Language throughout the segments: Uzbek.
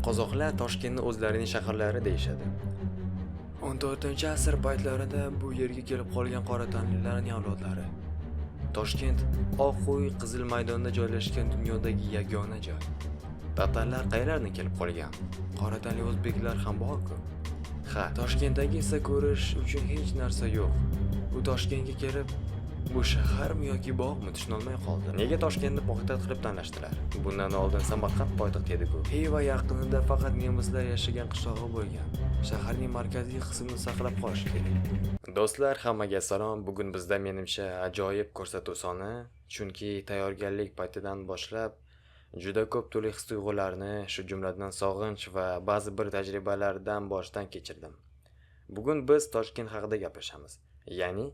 Qozoqlar Toshkentni o'zlarining shaharlari deyishadi. 14-asr paytlarida bu yerga kelib qolgan qora tanlilarning avlodlari. Toshkent Oq uy Qizil maydonda joylashgan dunyodagi yagona joy. Tatarlar qayerlardan kelib qolgan? Qora tanli o'zbeklar ham bor-ku. Ha, Toshkentdagi esa ko'rish uchun hech narsa yo'q. U Toshkentga kelib, bu shaharmi yoki bog'mi tushunolmay qoldi. Nega Toshkentni poytaxt qilib tanlashdilar? Bundan oldin Samarqand poytaxt edi-ku. Xiva yaqinida faqat nemislar yashagan qishlog'i bo'lgan. Shaharning markaziy qismini saqlab qolish kerak. Do'stlar, hammaga salom. Bugun bizda menimcha ajoyib ko'rsatuv soni, chunki tayyorgarlik paytidan boshlab juda ko'p turli his-tuyg'ularni, shu jumladan sog'inch va ba'zi bir tajribalardan boshdan kechirdim. Bugun biz Toshkent haqida gaplashamiz. Ya'ni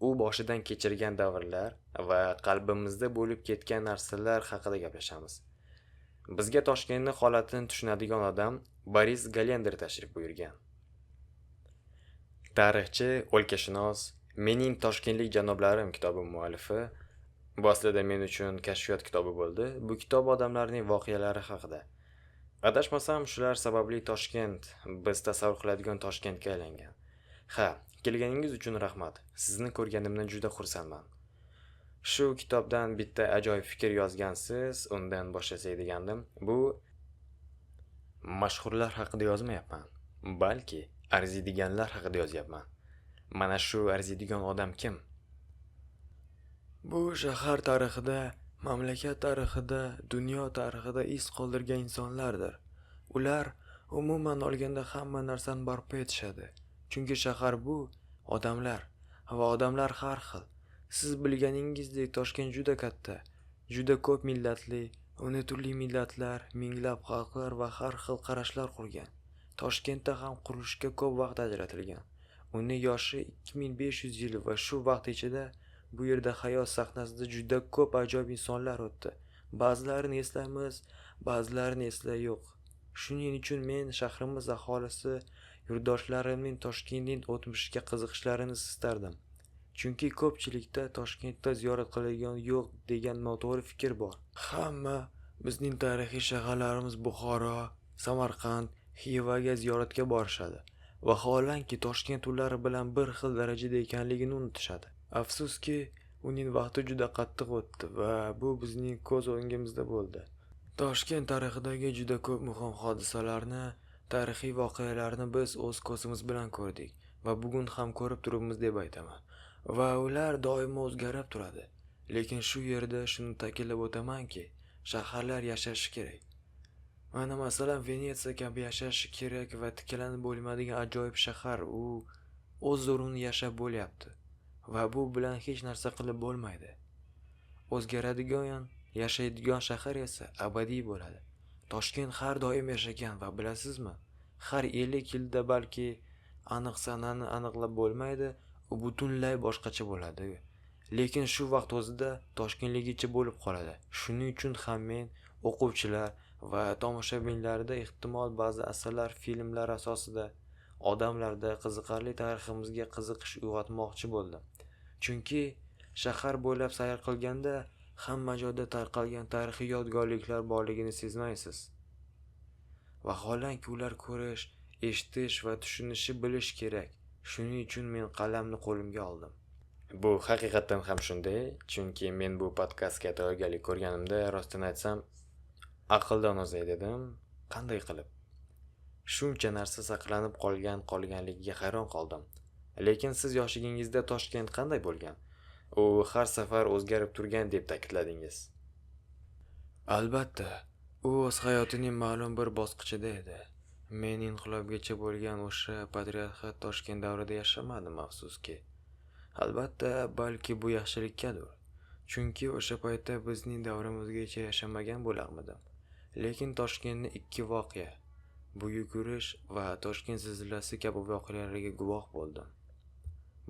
u boshidan kechirgan davrlar va qalbimizda bo'lib ketgan narsalar haqida gaplashamiz. Bizga Toshkentni holatini tushunadigan odam Boris Galender tashrif buyurgan. Tarixchi, o'lkashunos, Mening toshkentlik janoblarim kitobi muallifi. Bu aslida men uchun kashfiyot kitobi bo'ldi. Bu kitob odamlarning voqealari haqida. Adashmasam, shular sababli Toshkent biz tasavvur qiladigan Toshkentga aylangan. Ha, kelganingiz uchun rahmat. Sizni ko'rganimdan juda xursandman. Shu kitobdan bitta ajoyib fikr yozgansiz, undan boshlasak degandim. Bu mashhurlar haqida yozmayapman, balki arziydiganlar haqida yozyapman. Mana shu arziydigan odam kim? Bu shahar tarixida, mamlakat tarixida, dunyo tarixida iz qoldirgan insonlardir. Ular umuman olganda hamma narsani barpo etishadi. Chunki shahar bu odamlar va odamlar har xil. Siz bilganingizdek, Toshkent juda katta, juda ko'p millatli, uni turli millatlar, minglab xalqlar va har xil qarashlar qurgan. Toshkentda ham qurilishga ko'p vaqt ajratilgan. Uni yoshi 2500 yil va shu vaqt ichida bu yerda hayot sahnasida juda ko'p ajoyib insonlar o'tdi. Ba'zilarini eslaymiz, ba'zilarini eslay yo'q. Shuning uchun men shahrimiz aholisi, yurtdoshlarimning Toshkentning o'tmishiga qiziqishlarini istardim. Chunki ko'pchilikda Toshkentda ziyorat qiladigan yo'q degan noto'g'ri fikr bor. Hamma bizning tarixiy shaharlarimiz Buxoro, Samarqand, Xivaga ziyoratga borishadi. Vaholanki, Toshkent ular bilan bir xil darajada ekanligini unutishadi. Afsuski, uning vaqti juda qattiq o'tdi va bu bizning ko'z o'ngimizda bo'ldi. Toshkent tarixidagi juda ko'p muhim hodisalarni, tarixiy voqealarni biz o'z ko'zimiz bilan ko'rdik va bugun ham ko'rib turibmiz deb aytaman. Va ular doimo o'zgarib turadi. Lekin shu yerda shuni ta'kidlab o'tamanki, shaharlar yashashi kerak. Mana masalan, Venetsiya kabi yashashi kerak va tiklanib bo'lmaydigan ajoyib shahar, u o'z o'rnini yashab bo'lyapti va bu bilan hech narsa qilib bo'lmaydi. O'zgaradigan, yashaydigan shahar esa abadiy bo'ladi. Toshkent har doim yashagan va bilasizmi, har 50 yilda, balki aniq sanani aniqlab bo'lmaydi, u butunlay boshqacha bo'ladi. Lekin shu vaqt o'zida toshkentligicha bo'lib qoladi. Shuning uchun ham men o'quvchilar va tomoshabinlarda ehtimol ba'zi asarlar, filmlar asosida odamlarda qiziqarli tariximizga qiziqish uyg'otmoqchi bo'ldim. Chunki shahar bo'ylab sayr qilganda hamma joyda tarqalgan tarixiy yodgorliklar borligini sezmaysiz. Vaholanki, ular ko'rish, eshitish va tushunishi bilish kerak. Shuning uchun men qalamni qo'limga oldim. Bu haqiqatdan ham shunday, chunki men bu podkastga tayyorgarlik ko'rganimda, rostini aytsam, aqldan ozay dedim. Qanday qilib shuncha narsa saqlanib qolganligiga hayron qoldim. Lekin siz yoshligingizda Toshkent qanday bo'lgan? U har safar o'zgarib turgan deb ta'kidladingiz. Albatta, u o'z hayotining ma'lum bir bosqichida edi. Men inqilobgacha bo'lgan o'sha patriarxat Toshkent davrida yashamadim, afsuski. Albatta, balki bu yaxshilikkadir. Chunki o'sha paytda bizning davrimizgacha yashamagan bo'larmidim. Lekin Toshkentni ikki voqea, Buyuk urush va Toshkent zilzilasi kabi voqealarga guvoh bo'ldim.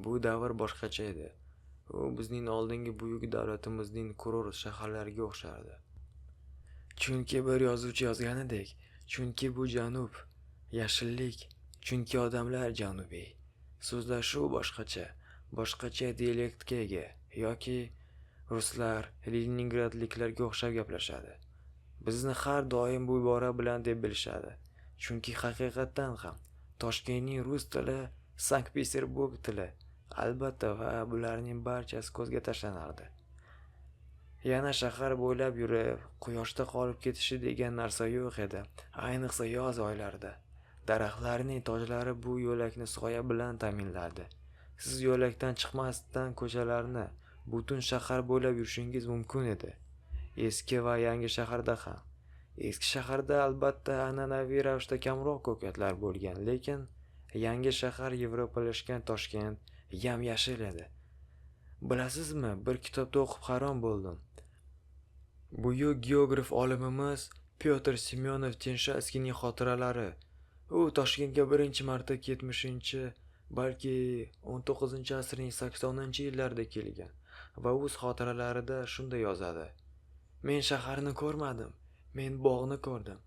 Bu davr boshqacha edi. U bizning oldingi buyuk davlatimizning kurort shaharlariga o'xshardi. Chunki bir yozuvchi yozganidek, chunki bu janub, yashillik, chunki odamlar janubiy. So'zlashuv boshqacha, boshqacha dialektga ega yoki ruslar, leningradliklarga o'xshab gaplashadi. Bizni har doim bu ibora bilan deb bilishadi. Chunki haqiqatdan ham Toshkentning rus tili Sankt-Peterburg tili, albatta, va bularning barchasi ko'zga tashlanardi. Yana shahar bo'ylab yurib, quyoshda qolib ketishi degan narsa yo'q edi, ayniqsa yoz oylarida. Daraxtlarning tojlari bu yo'lakni soya bilan ta'minlardi. Siz yo'lakdan chiqmasdan ko'chalarni, butun shahar bo'ylab yurishingiz mumkin edi. Eski va yangi shaharda ham. Eski shaharda albatta an'anaviy ravishda kamroq ko'katlar bo'lgan, lekin yangi shahar yevropalashgan Toshkent yam-yashil edi. Bilasizmi, bir kitobda o'qib hayron bo'ldim. Buyuk geograf olimimiz Pyotr Semyonov Tenshatskiyning xotiralari. U Toshkentga birinchi marta 70-chi, balki 19-asrning 80-yillarida kelgan va o'z xotiralarida shunday yozadi: Men shaharni ko'rmadim, men bog'ni ko'rdim.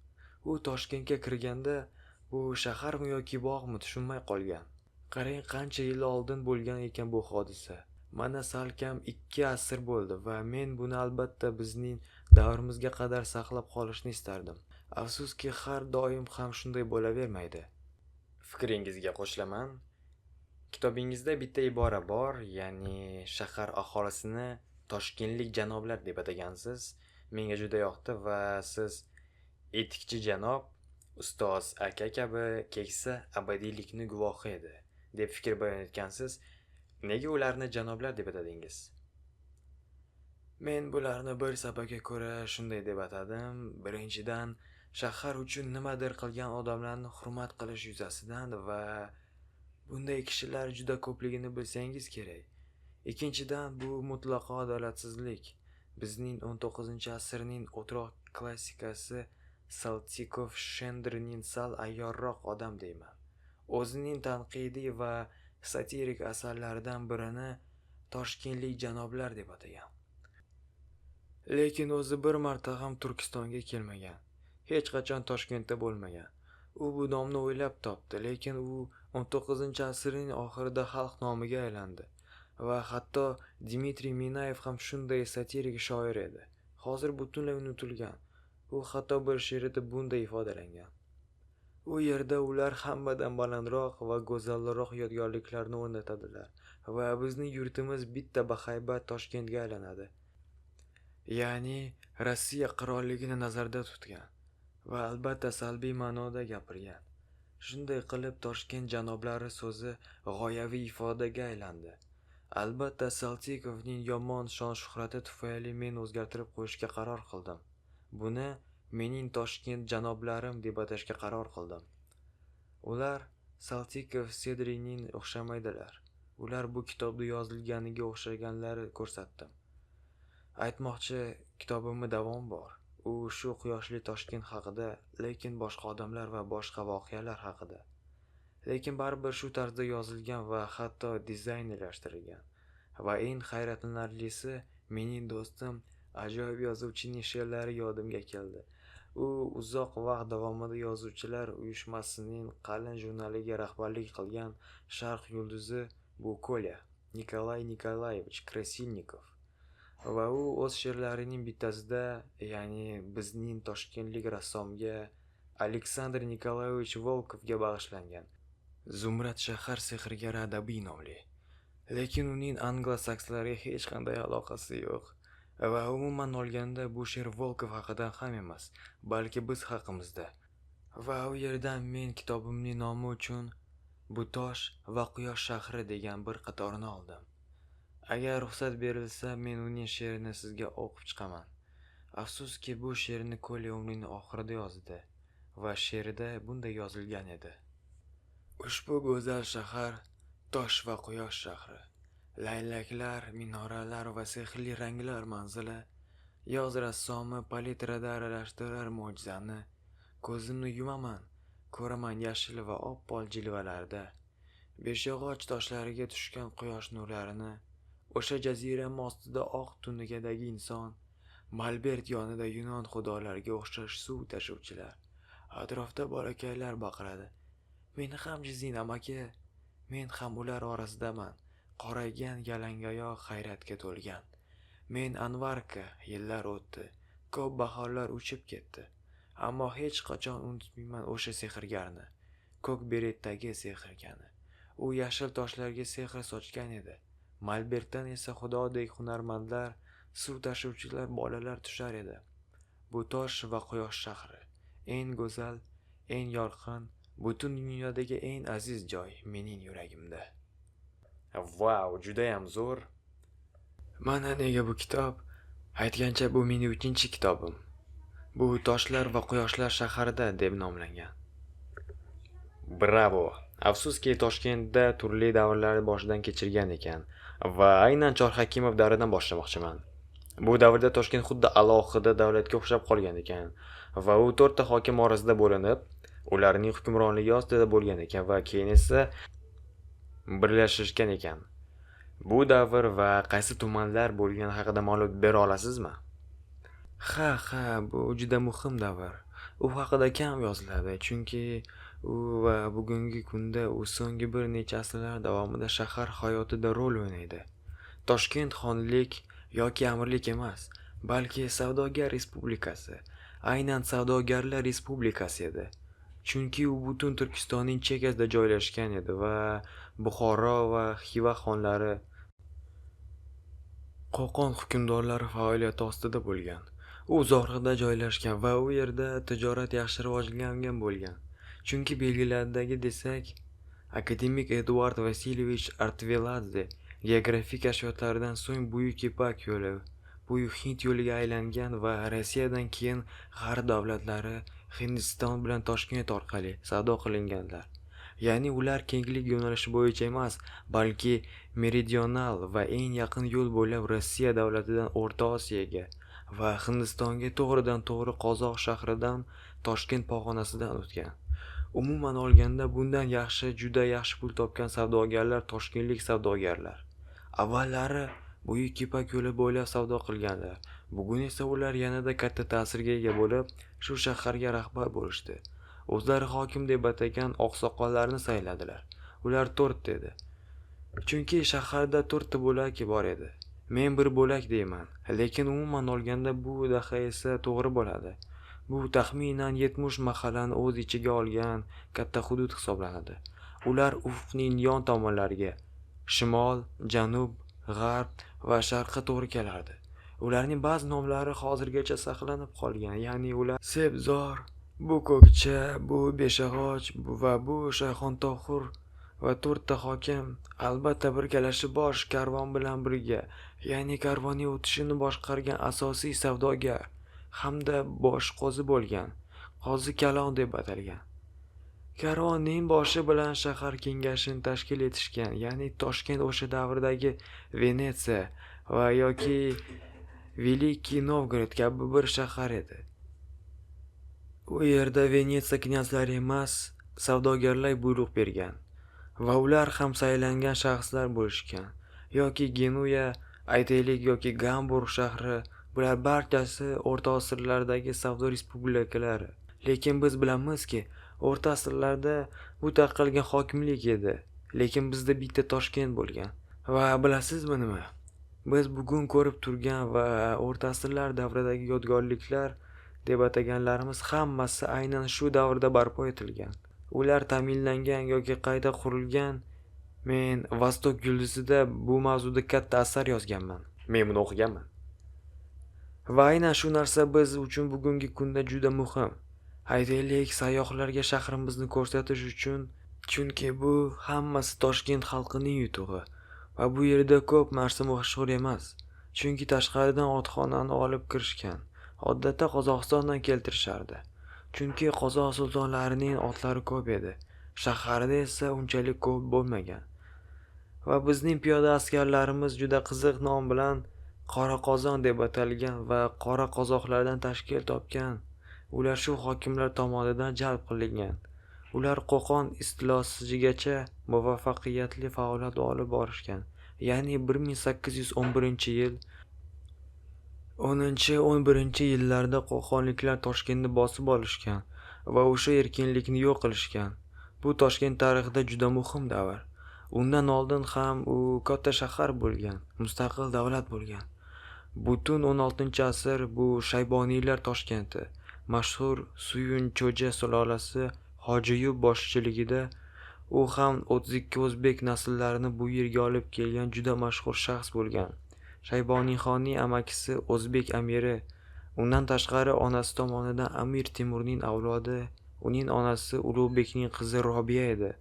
U Toshkentga kirganda bu shaharmi yoki bog'mi tushunmay qolgan. Qarang, qancha yil oldin bo'lgan ekan bu hodisa. Mana salkam 2 asr bo'ldi va men buni albatta bizning davrimizga qadar saqlab qolishni istardim. Afsuski, har doim ham shunday bo'lavermaydi. Fikringizga qo'shilaman. Kitobingizda bitta ibora bor, ya'ni shahar aholisini toshkentlik janoblar deb atagansiz. Menga juda yoqdi va siz etikchi janob, ustoz aka kabi keksa abadiylikni guvohi edi deb fikr bayon etgansiz. Nega ularni janoblar deb atadingiz? Men bularni bir sababga ko'ra shunday deb atadim. Birinchidan, shahar uchun nimadir qilgan odamlarni hurmat qilish yuzasidan va bunday kishilar juda ko'pligini bilsangiz kerak. Ikkinchidan, bu mutlaqo adolatsizlik. Bizning 19-asrning o'troq klassikasi Saltikov-Shendrinning sal ayyorroq odam deyman. O'zining tanqidiy va satirik asarlaridan birini Toshkentlik janoblar deb atagan. Lekin o'zi bir marta ham Turkistonga kelmagan. Hech qachon Toshkentda bo'lmagan. U bu nomni o'ylab topdi, lekin u 19-asrning oxirida xalq nomiga aylandi. Va hatto Dmitriy Minayev ham shunday satirik shoir edi. Hozir butunlay unutilgan. U hatto bir she'rida bunday ifodalangan: U yerda ular hammadan balandroq va go'zalroq yodgorliklarni o'rnatadilar va bizning yurtimiz bitta bahaybat Toshkentga aylanadi. Ya'ni Rossiya qirolligini nazarda tutgan va albatta salbiy ma'noda gapirgan. Shunday qilib Toshkent janoblari so'zi g'oyaviy ifodaga aylandi. Albatta Saltikovning yomon shon-shuhrati tufayli men o'zgartirib qo'yishga qaror qildim. Buni mening Toshkent janoblarim deb atashga qaror qildim. Ular Saltikov-Sedrinning o'xshamaydilar. Ular bu kitobda yozilganiga o'xshaganlari ko'rsatdim. Aytmoqchi, kitobimda davom bor. U shu quyoshli Toshkent haqida, lekin boshqa odamlar va boshqa voqealar haqida. Lekin baribir shu tarzda yozilgan va hatto dizaynlashtirilgan. Va eng hayratlanarlisi, mening do'stim ajoyib yozuvchining she'rlari yodimga keldi. U uzoq vaqt davomida yozuvchilar uyushmasining qalin jurnaliga rahbarlik qilgan Sharq yulduzi bu Kolya Nikolay Nikolayevich Krasilnikov. Va u o'z she'rlarining bittasida, ya'ni bizning toshkentlik rassomga Aleksandr Nikolayevich Volkovga bag'ishlangan Zumrad shahar sehrgari adabiy nomli. Lekin uning anglo-sakslarga hech qanday aloqasi yo'q. Va umuman olganda bu she'r Volkov haqida ham emas, balki biz haqimizda. Va u yerdan men kitobimning nomi uchun Bu tosh va quyosh shahri degan bir qatorni oldim. Agar ruxsat berilsa, men uning she'rini sizga o'qib chiqaman. Afsuski, bu she'rni Kolya umrining oxirida yozdi va she'rida bunday yozilgan edi: Ushbu go'zal shahar tosh va quyosh shahri. Laylaklar, minoralar va sehrli ranglar manzili. Yoz rassomi palitrada aralashtirar mo'jizani. Ko'zimni yumaman, ko'raman yashil va oppoq jilvalarda. Beshyog'och toshlariga tushgan quyosh nurlarini, o'sha jazirama ostida oq tunugadagi inson, molbert yonida yunon xudolariga o'xshash suv tashuvchilar. Atrofda bolakaylar baqiradi: Meni ham chizing, amaki. Men ham ular orasidaman. Qoraygan yalangoyoq hayratga to'lgan. Men Anvarka, yillar o'tdi. Ko'p bahorlar uchib ketdi. Ammo hech qachon unutmayman o'sha sehrgarni. Ko'k beretdagi sehrgarni. U yashil toshlarga sehr sochgan edi. Malbertdan esa xudodek hunarmandlar, suv tashuvchilar, bolalar tushar edi. Bu tosh va quyosh shahri. Eng go'zal, eng yorqin, butun dunyodagi eng aziz joy mening yuragimda. Vau, judayam zo'r. Mana nega bu kitob? Aytgancha, bu mening 3-kitobim. Bu Toshlar va quyoshlar shahrida deb nomlangan. Bravo. Afsuski, Toshkentda turli davrlarni boshidan kechirgan ekan va aynan Chorxakimov davridan boshlamoqchiman. Bu davrda Toshkent xuddi alohida davlatga o'xshab qolgan ekan va u 4 ta hokim orasida bo'linib, ularning hukmronligi ostida bo'lgan ekan va keyin esa birlashishgan ekan. Bu davr va qaysi tumanlar bo'lgani haqida ma'lumot bera olasizmi? Ha, bu juda muhim davr. U haqida kam yoziladi, chunki u va bugungi kunda u so'nggi bir necha asrlar davomida shahar hayotida rol o'ynaydi. Toshkent xonlik yoki amirlik emas, balki savdogar respublikasi, aynan savdogarlar respublikasi edi. Chunki u butun Turkistonning chekasida joylashgan edi va Buxoro va Xiva xonlari, Qo'qon hukmdorlari faoliyati ostida bo'lgan. U uzoqroqda joylashgan va u yerda tijorat yaxshi rivojlangan bo'lgan. Chunki belgilardagi desak, akademik Eduard Vasilyevich Artveladze geografik kashfiyotlaridan so'ng Buyuk Ipak yo'li, Buyuk Hind yo'liga aylangan va Rossiyadan keyin g'arb davlatlari Hindiston bilan Toshkent orqali savdo qilinganlar. Ya'ni ular kenglik yo'nalishi bo'yicha emas, balki meridional va eng yaqin yo'l bo'ylab Rossiya davlatidan O'rta Osiyoga va Hindistonga to'g'ridan to'g'ri Qozoq shahridan Toshkent pog'onasidan o'tgan. Umuman olganda, bundan yaxshi, juda yaxshi pul topgan savdogarlar toshkentlik savdogarlar. Avvallari Buyuk Ipak yo'li bo'ylab savdo qilganlar. Bugun esa ular yanada katta ta'sirga ega bo'lib, shu shaharga rahbar bo'lishdi. O'zlari hokim deb atagan oqsoqollarni sayladilar. Ular 4 edi. Chunki shaharda 4 ta bo'lak bor edi. Men bir bo'lak deyman, lekin umuman olganda bu daha esa to'g'ri bo'ladi. Bu taxminan 70 mahallani o'z ichiga olgan katta hudud hisoblanadi. Ular ufqning yon tomonlariga, shimol, janub, g'arb va sharqqa to'g'ri kelardi. Ularning ba'zi nomlari hozirgacha saqlanib qolgan, ya'ni ular Sebzor, bu Ko'kcha, bu Beshag'och va bu Shayxontohur va 4 ta hokim albatta birgalashib bosh karvon bilan birga, ya'ni karvonning o'tishini boshqargan asosiy savdogar hamda bosh qozi bo'lgan, qozi kalon deb atalgan. Karvonning boshi bilan shahar kengashini tashkil etishgan, ya'ni Toshkent o'sha davrdagi Venetsiya va yoki Великий Novgorod kabi bir shahar edi. U yerda Venetsiya knyazlari emas, savdogarlar buyruq bergan va ular ham saylangan shaxslar bo'lishgan. Yoki Genuya, aytaylik, yoki Gamburg shahri, bular barchasi o'rta asrlardagi savdo respublikalari. Lekin biz bilamizki, o'rta asrlarda bu tarqalgan hokimlik edi. Lekin bizda bitta Toshkent bo'lgan. Va bilasizmi nima? Biz bugun ko'rib turgan va o'rta asrlar davridagi yodgorliklar deb ataganlarimiz hammasi aynan shu davrda barpo etilgan. Ular ta'minlangan yoki qayta qurilgan. Men Vostok yulduzida bu mavzuda katta asar yozganman. Men buni o'qiganman. Va aynan shu narsa biz uchun bugungi kunda juda muhim. Aytaylik, sayyohlarga shahrimizni ko'rsatish uchun, chunki bu hammasi Toshkent xalqining yutug'i va bu yerda ko'p narsa mashhur emas. Chunki tashqaridan otxonani olib kirishgan. Odatda Qozog'istondan keltirishardi. Chunki qozoq sultonlarining otlari ko'p edi. Shaharda esa unchalik ko'p bo'lmagan. Va bizning piyoda askarlarimiz juda qiziq nom bilan Qora qozon deb atalgan va qora qozoqlardan tashkil topgan. Ular shu hokimlar tomonidan jalb qilingan. Ular Qo'qon istilosigacha muvaffaqiyatli faoliyat olib borishgan. Ya'ni 1811-yil 10-11 yillarda qo'qonliklar Toshkentni bosib olishgan va o'sha erkinlikni yo'q qilishgan. Bu Toshkent tarixida juda muhim davr. Undan oldin ham u katta shahar bo'lgan, mustaqil davlat bo'lgan. Butun 16-asr bu Shayboniylar Toshkenti. Mashhur Suyuncho'ja sulolasi Hojiyub boshchiligida, u ham 32 o'zbek nasllarini bu yerga olib kelgan juda mashhur shaxs bo'lgan. Shayboniyxonning amakisi o'zbek amiri, undan tashqari onasi tomonidan Amir Temurning avlodi, uning onasi Ulug'bekning qizi Robiya edi.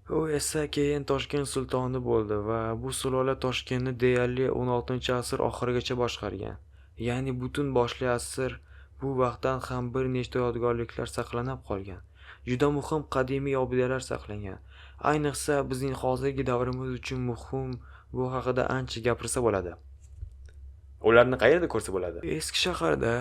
U esa keyin Toshkent sultoni bo'ldi va bu sulola Toshkentni deyarli 16-asr oxirigacha boshqargan. Ya'ni butun boshli asr. Bu vaqtdan ham bir nechta yodgorliklar saqlanib qolgan. Juda muhim qadimiy obidalar saqlangan. Ayniqsa bizning hozirgi davrimiz uchun muhim, bu haqida ancha gapirsa bo'ladi. Ularni qayerda ko'rsa bo'ladi? Eski shaharda.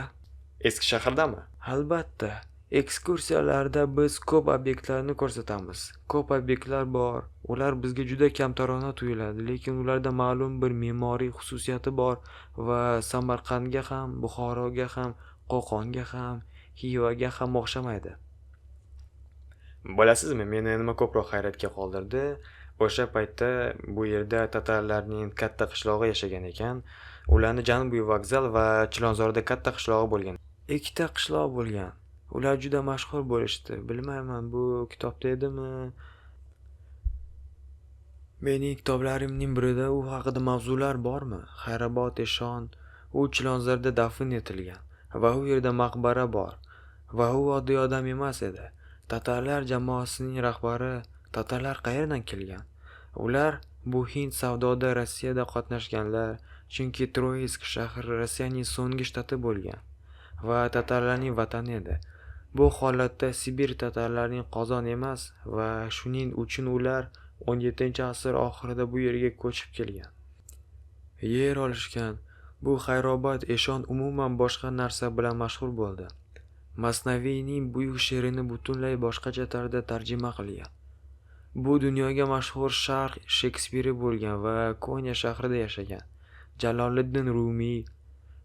Eski shahardami? Albatta. Ekskursiyalarda biz ko'p obyektlarni ko'rsatamiz. Ko'p obyektlar bor. Ular bizga juda kamtarona tuyuladi, lekin ularda ma'lum bir me'moriy xususiyati bor va Samarqandga ham, Buxoroga ham, Qo'qonga ham, Xivaga ham o'xshamaydi. Bilasizmi, meni nima ko'proq hayratga qoldirdi? O'sha paytda bu yerda tatarlarning katta qishlog'i yashagan ekan. Ularni Janubiy vokzal va Chilonzorda katta qishlog'i bo'lgan. Ikkita qishloq bo'lgan. Ular juda mashhur bo'lishdi. Bilmayman, bu kitobda edimi? Mening kitoblarimning birida u haqida mavzular bormi? Xayrobod eshon, u Chilonzorda dafn etilgan va u yerda maqbara bor. Va u oddiy odam emas edi. Tatarlar jamoasining rahbari. Tatarlar qayerdan kelgan? Ular bu hind savdoda Rossiyada qatnashganlar, chunki Troitsk shahri Rossiyaning so'nggi shtati bo'lgan va tatarlarning vatani edi. Bu holatda Sibir tatarlarining Qozon emas va shuning uchun ular 17-asr oxirida bu yerga ko'chib kelgan. Yer olishgan. Bu Xayrobod eshon umuman boshqa narsa bilan mashhur bo'ldi. Masnaviyning buyuk she'rini butunlay boshqacha tarzda tarjima qilgan. Bu dunyoga mashhur sharq Shekspiri bo'lgan va Konya shahrida yashagan. Jaloliddin Rumiy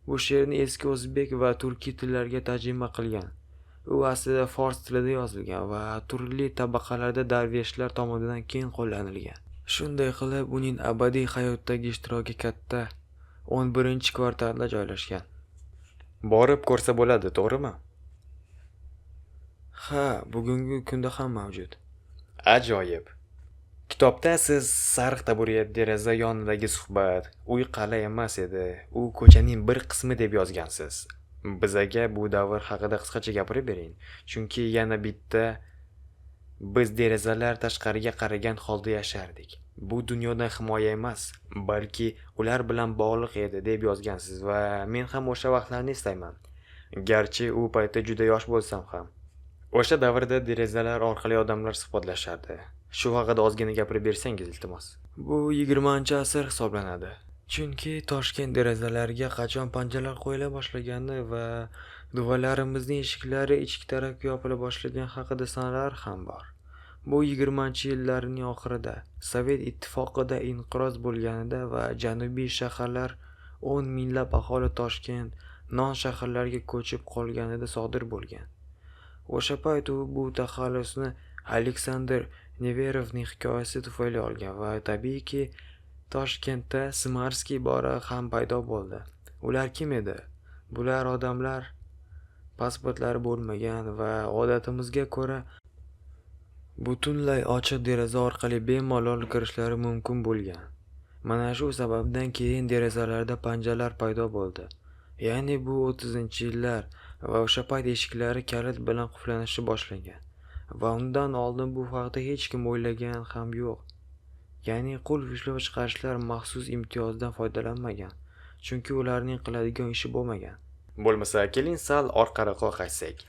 bu she'rni eski o'zbek va turkiy tillarga tarjima qilgan. U aslida fors tilida yozilgan va turli tabaqalarda darveshlar tomonidan keng qo'llanilgan. Shunday qilib, uning abadiy hayotdagi ishtiroki katta 11-kvartalda joylashgan. Borib ko'rsa bo'ladi, to'g'rimi? Ha, bugungi kunda ham mavjud. Ajoyib. Kitobda siz sariq taburet deraza yonidagi suhbat, uy qal'a emas edi, u ko'chaning bir qismi deb yozgansiz. Bizaga bu davr haqida qisqacha gapirib bering. Chunki yana bitta biz derazalar tashqariga qaragan holda yashardik. Bu dunyodan himoya emas, balki ular bilan bog'liq edi deb yozgansiz va men ham o'sha vaqtlarni eslayman. Garchi u paytda juda yosh bo'lsam ham. O'sha davrda derazalar orqali odamlar suhbatlashardi. Shu haqida ozgina gapirib bersangiz, iltimos. Bu 20-asr hisoblanadi. Chunki Toshkent derazalariga qachon panjalar qo'yila boshlagani va duvarlarimizning eshiklari ichki tarafga yopila boshlagani haqida sanalar ham bor. Bu 20-yillarning oxirida, Sovet ittifoqida inqiroz bo'lganida va janubiy shaharlar 10 minglab aholi Toshkent, non shaharlarga ko'chib qolganida sodir bo'lgan. O'sha payt u bu taxallusni Aleksandr Neverovning hikoyasi tufayli olgan va tabiiyki Toshkentda Smarskiy bora ham paydo bo'ldi. Ular kim edi? Bular odamlar pasportlari bo'lmagan va odatimizga ko'ra butunlay ochiq deraza orqali bemalol kirishlari mumkin bo'lgan. Mana shu sababdan keyin derazalarda panjalar paydo bo'ldi. Ya'ni bu 30-yillar va o'sha payt eshiklari kalit bilan qulflanishi boshlangan. Va undan oldin bu haqda hech kim o'ylagan ham yo'q. Ya'ni qulf ishlab chiqarishlar maxsus imtiyozdan foydalanmagan, chunki ularning qiladigan ishi bo'lmagan. Bo'lmasa, keling sal orqaroqqa qaytsak.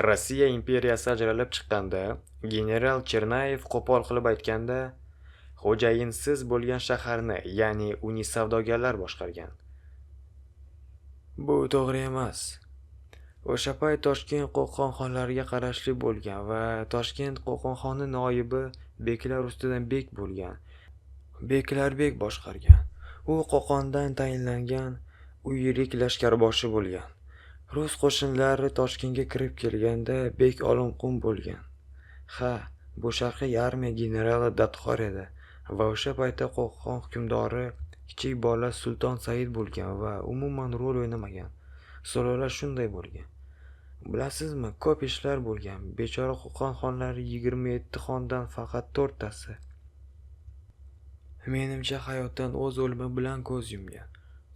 Rossiya imperiyasi ajralib chiqqanda, general Chernayev qo'pol qilib aytganda, xo'jayinsiz bo'lgan shaharni, ya'ni uni savdogarlar boshqargan. Bu to'g'ri emas. O'sha payt Toshkent Qo'qon xonlariga qarashli bo'lgan va Toshkent Qo'qon xoni noibi beklar ustidan bek bo'lgan. Beklar bek boshqargan. U Qo'qondan tayinlangan u yirik lashkarboshi bo'lgan. Rus qo'shinlari Toshkentga kirib kelganda bek Olimqul bo'lgan. Ha, bu Sharqiy armiya generali Dadxor edi va o'sha paytda Qo'qon hukmdori Kichik bola Sulton Said bo'lgan va umuman rol o'ynamagan. Sulola shunday bo'lgan. Bilasizmi, ko'p ishlar bo'lgan. Bechora Qo'qon xonlari 27 xondan faqat 4 tasi. Menimcha, hayotdan o'z o'limi bilan ko'z yumgan.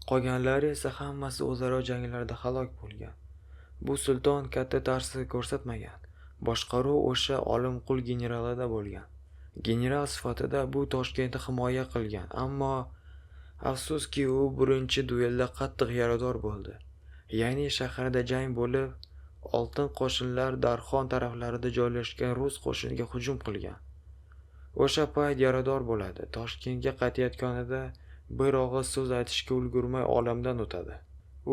Qolganlari esa hammasi o'zaro janglarda halok bo'lgan. Bu sulton katta ta'sir ko'rsatmagan. Boshqaruv o'sha Olimqul generalida bo'lgan. General sifatida bu Toshkentni himoya qilgan, ammo afsuski u birinchi duelda qattiq yarador bo'ldi. Ya'ni shaharda jang bo'lib, oltin qo'shinlar Darxon taraflarida joylashgan rus qo'shiniga hujum qilgan. O'sha payt yarador bo'ladi. Toshkentga qaytayotganida bir og'iz so'z aytishga ulgurmay olamdan o'tadi.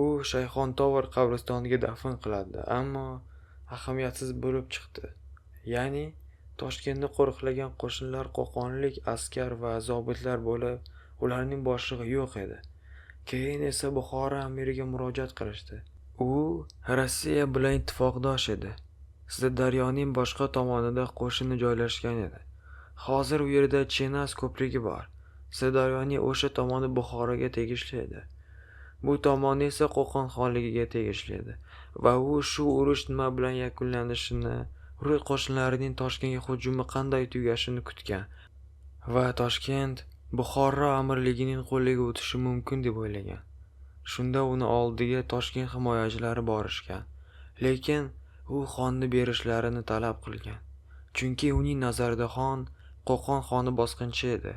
U Shayxontohur qabristoniga dafn qiladi, ammo ahamiyatsiz bo'lib chiqdi. Ya'ni Toshkentni qo'riqlagan qo'shinlar qo'qonlik askar va zobitlar bo'lib, ularning boshlig'i yo'q edi. Keyin esa Buxoro amiriga murojaat qilishdi. U Rossiya bilan ittifoqdosh edi. Sirdaryoning boshqa tomonida qo'shini joylashgan edi. Hozir u yerda Chenas ko'prigi bor. Sirdaryoning o'sha tomoni Buxoroga tegishli edi. Bu tomoni esa Qo'qon xonligiga tegishli edi va u shu urush nima bilan yakunlanishini, rus qo'shinlarining Toshkentga hujumi qanday tugashini kutgan va Toshkent Buxoro amirligining qo'liga o'tishi mumkin deb o'ylagan. Shunda uni oldiga Toshkent himoyachilari borishgan, lekin u xonni berishlarini talab qilgan. Chunki uning nazarida xon Qo'qon xoni bosqinchi edi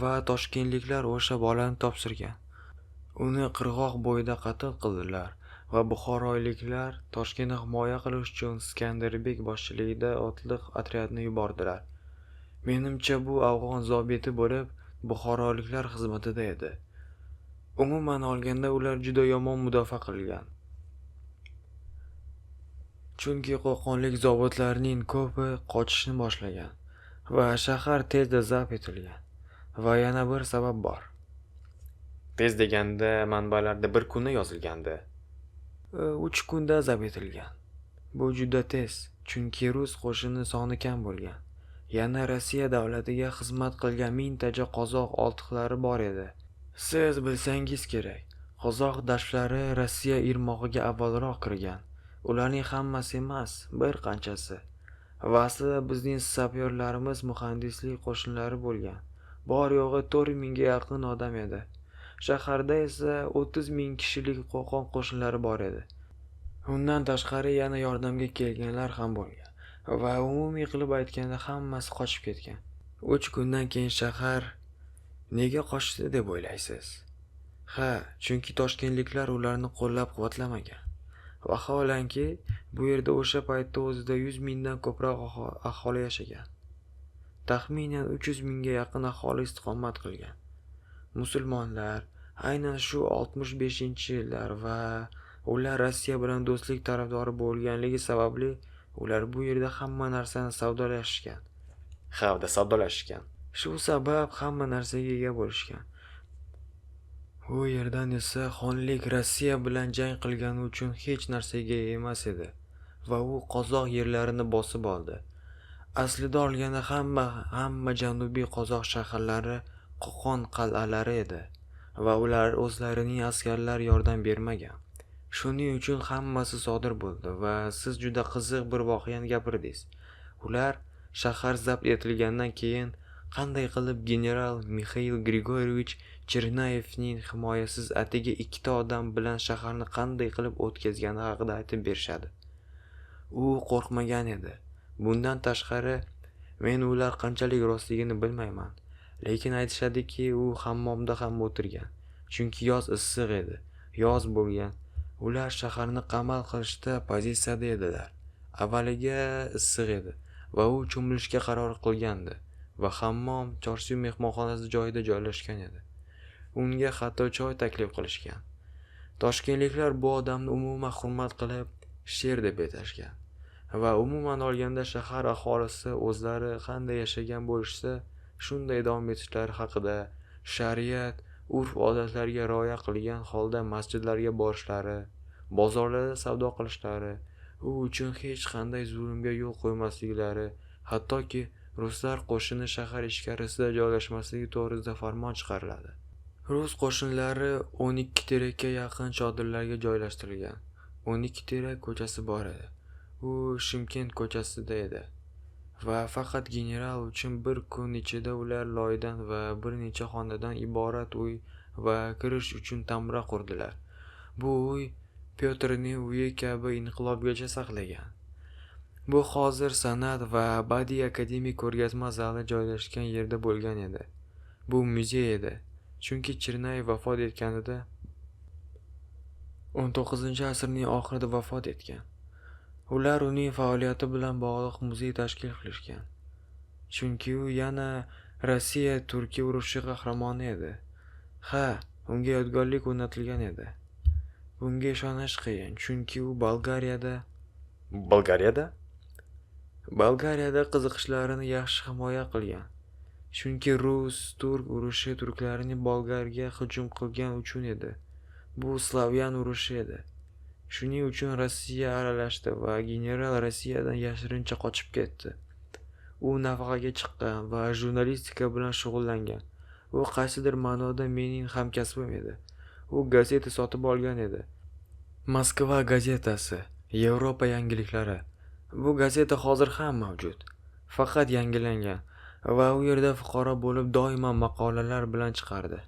va toshkentliklar o'sha bolani topshirgan. Uni qirg'oq bo'yida qatl qildilar va buxoroliklar Toshkentni himoya qilish uchun Skanderbek boshchiligida otliq otryadni yubordilar. Menimcha, bu afg'on zobiti bo'lib, buxoroliklar xizmatida edi. Umuman olganda ular juda yomon mudofaa qilgan. Chunki qo'qonlik zobitlarning ko'pi qochishni boshlagan va shahar tezda zabt etilgan. Va yana bir sabab bor. Tez deganda manbalarda bir kunda yozilgandi. 3 kunda zabt etilgan. Bu juda tez, chunki rus qo'shini soni kam bo'lgan. Yana Rossiya davlatiga xizmat qilgan mingtacha qozoq oltiqlari bor edi. Siz bilsangiz kerak, qozoq dashtlari Rossiya irmog'iga avvalroq kirgan. Ularning hammasi emas, bir qanchasi. Va aslida bizning sapyorlarimiz muhandislik qo'shinlari bo'lgan. Bor yo'g'i 4 mingga yaqin odam edi. Shaharda esa 30 ming kishilik Qo'qon qo'shinlari bor edi. Undan tashqari yana yordamga kelganlar ham bo'lgan va umumiy qilib aytganda hammasi qochib ketgan. 3 kundan keyin shahar nega qochdi deb o'ylaysiz? Ha, chunki toshkentliklar ularni qo'llab-quvvatlamagan. Vaholanki, bu yerda o'sha paytda o'zida 100 mingdan ko'proq aholi yashagan. Taxminan 300 mingga yaqin aholi istiqomat qilgan. Musulmonlar aynan shu 65-yillar va ular Rossiya bilan do'stlik tarafdori bo'lganligi sababli ular bu yerda hamma narsani savdolashgan. Savdolashgan. Shu sabab hamma narsaga ega bo'lishgan. U yerdan esa xonlik Rossiya bilan jang qilgani uchun hech narsaga ega emas edi va u qozoq yerlarini bosib oldi. Aslida olganda hamma janubiy qozoq shaharlari Qo'qon qal'alari edi va ular o'zlarining askarlari yordam bermagan. Shuning uchun hammasi sodir bo'ldi va siz juda qiziq bir voqeani gapirdingiz. Ular shahar zabt etilgandan keyin qanday qilib general Mixail Grigorevich Chernayevning himoyasiz atigi 2 ta odam bilan shaharni qanday qilib o'tkazgani haqida aytib berishadi. U qo'rqmagan edi. Bundan tashqari, men ular qanchalik rostligini bilmayman. Lekin aytishadiki, u hammomda ham o'tirgan. Chunki yoz issiq edi. Yoz bo'lgan. Ular shaharni qamal qilishda pozitsiyada edilar. Avvaliga issiq edi va u cho'milishga qaror qilgandi va hammom Chorsu mehmonxonasi joyida joylashgan edi. Unga hatto choy taklif qilishgan. Toshkentliklar bu odamni umuman hurmat qilib, sher deb atashgan. Va umuman olganda shahar aholisi o'zlari qanday yashagan bo'lishsa, shunday davom etishlari haqida, shariat, urf-odatlarga rioya qilgan holda masjidlarga borishlari, bozorlarda savdo qilishlari, u uchun hech qanday zulmga yo'l qo'ymasliklari, hattoki ruslar qo'shini shahar ichkarisida joylashmasligi to'g'risida farmon chiqariladi. Rus qo'shinlari 12 terakka yaqin chodirlarga joylashtirilgan. 12 terak ko'chasi bor edi. U Shimkent ko'chasida edi. Va faqat general uchun bir kun ichida ular loydan va bir necha xonadan iborat uy va kirish uchun tamra qurdilar. Bu uy Pyotrning uyi kabi inqilobgacha saqlagan. Bu hozir san'at va badiiy akademik ko'rgazma zali joylashgan yerda bo'lgan edi. Bu muzey edi. Chunki Chirnayev vafot etganida 19-asrning oxirida vafot etgan. Ular uning faoliyati bilan bog'liq muzey tashkil qilishgan. Chunki u yana Rossiya-Turkiya urushi qahramoni edi. Ha, unga yodgorlik o'rnatilgan edi. Bunga ishonish qiyin, chunki u Bolgariyada Bolgariyada? Bolgariyada qiziqishlarini yaxshi himoya qilgan. Chunki rus-turk urushi turklarning Bolgarga hujum qilgan uchun edi. Bu slavyan urushi edi. Shuning uchun Rossiya aralashdi va general Rossiyadan yashirincha qochib ketdi. U nafaqaga chiqqan va jurnalistika bilan shug'ullangan. U qaysidir ma'noda mening hamkasbim edi. U gazeta sotib olgan edi. Moskva gazetasi, Yevropa yangiliklari. Bu gazeta hozir ham mavjud, faqat yangilangan va u yerda fuqaro bo'lib doimo maqolalar bilan chiqardi.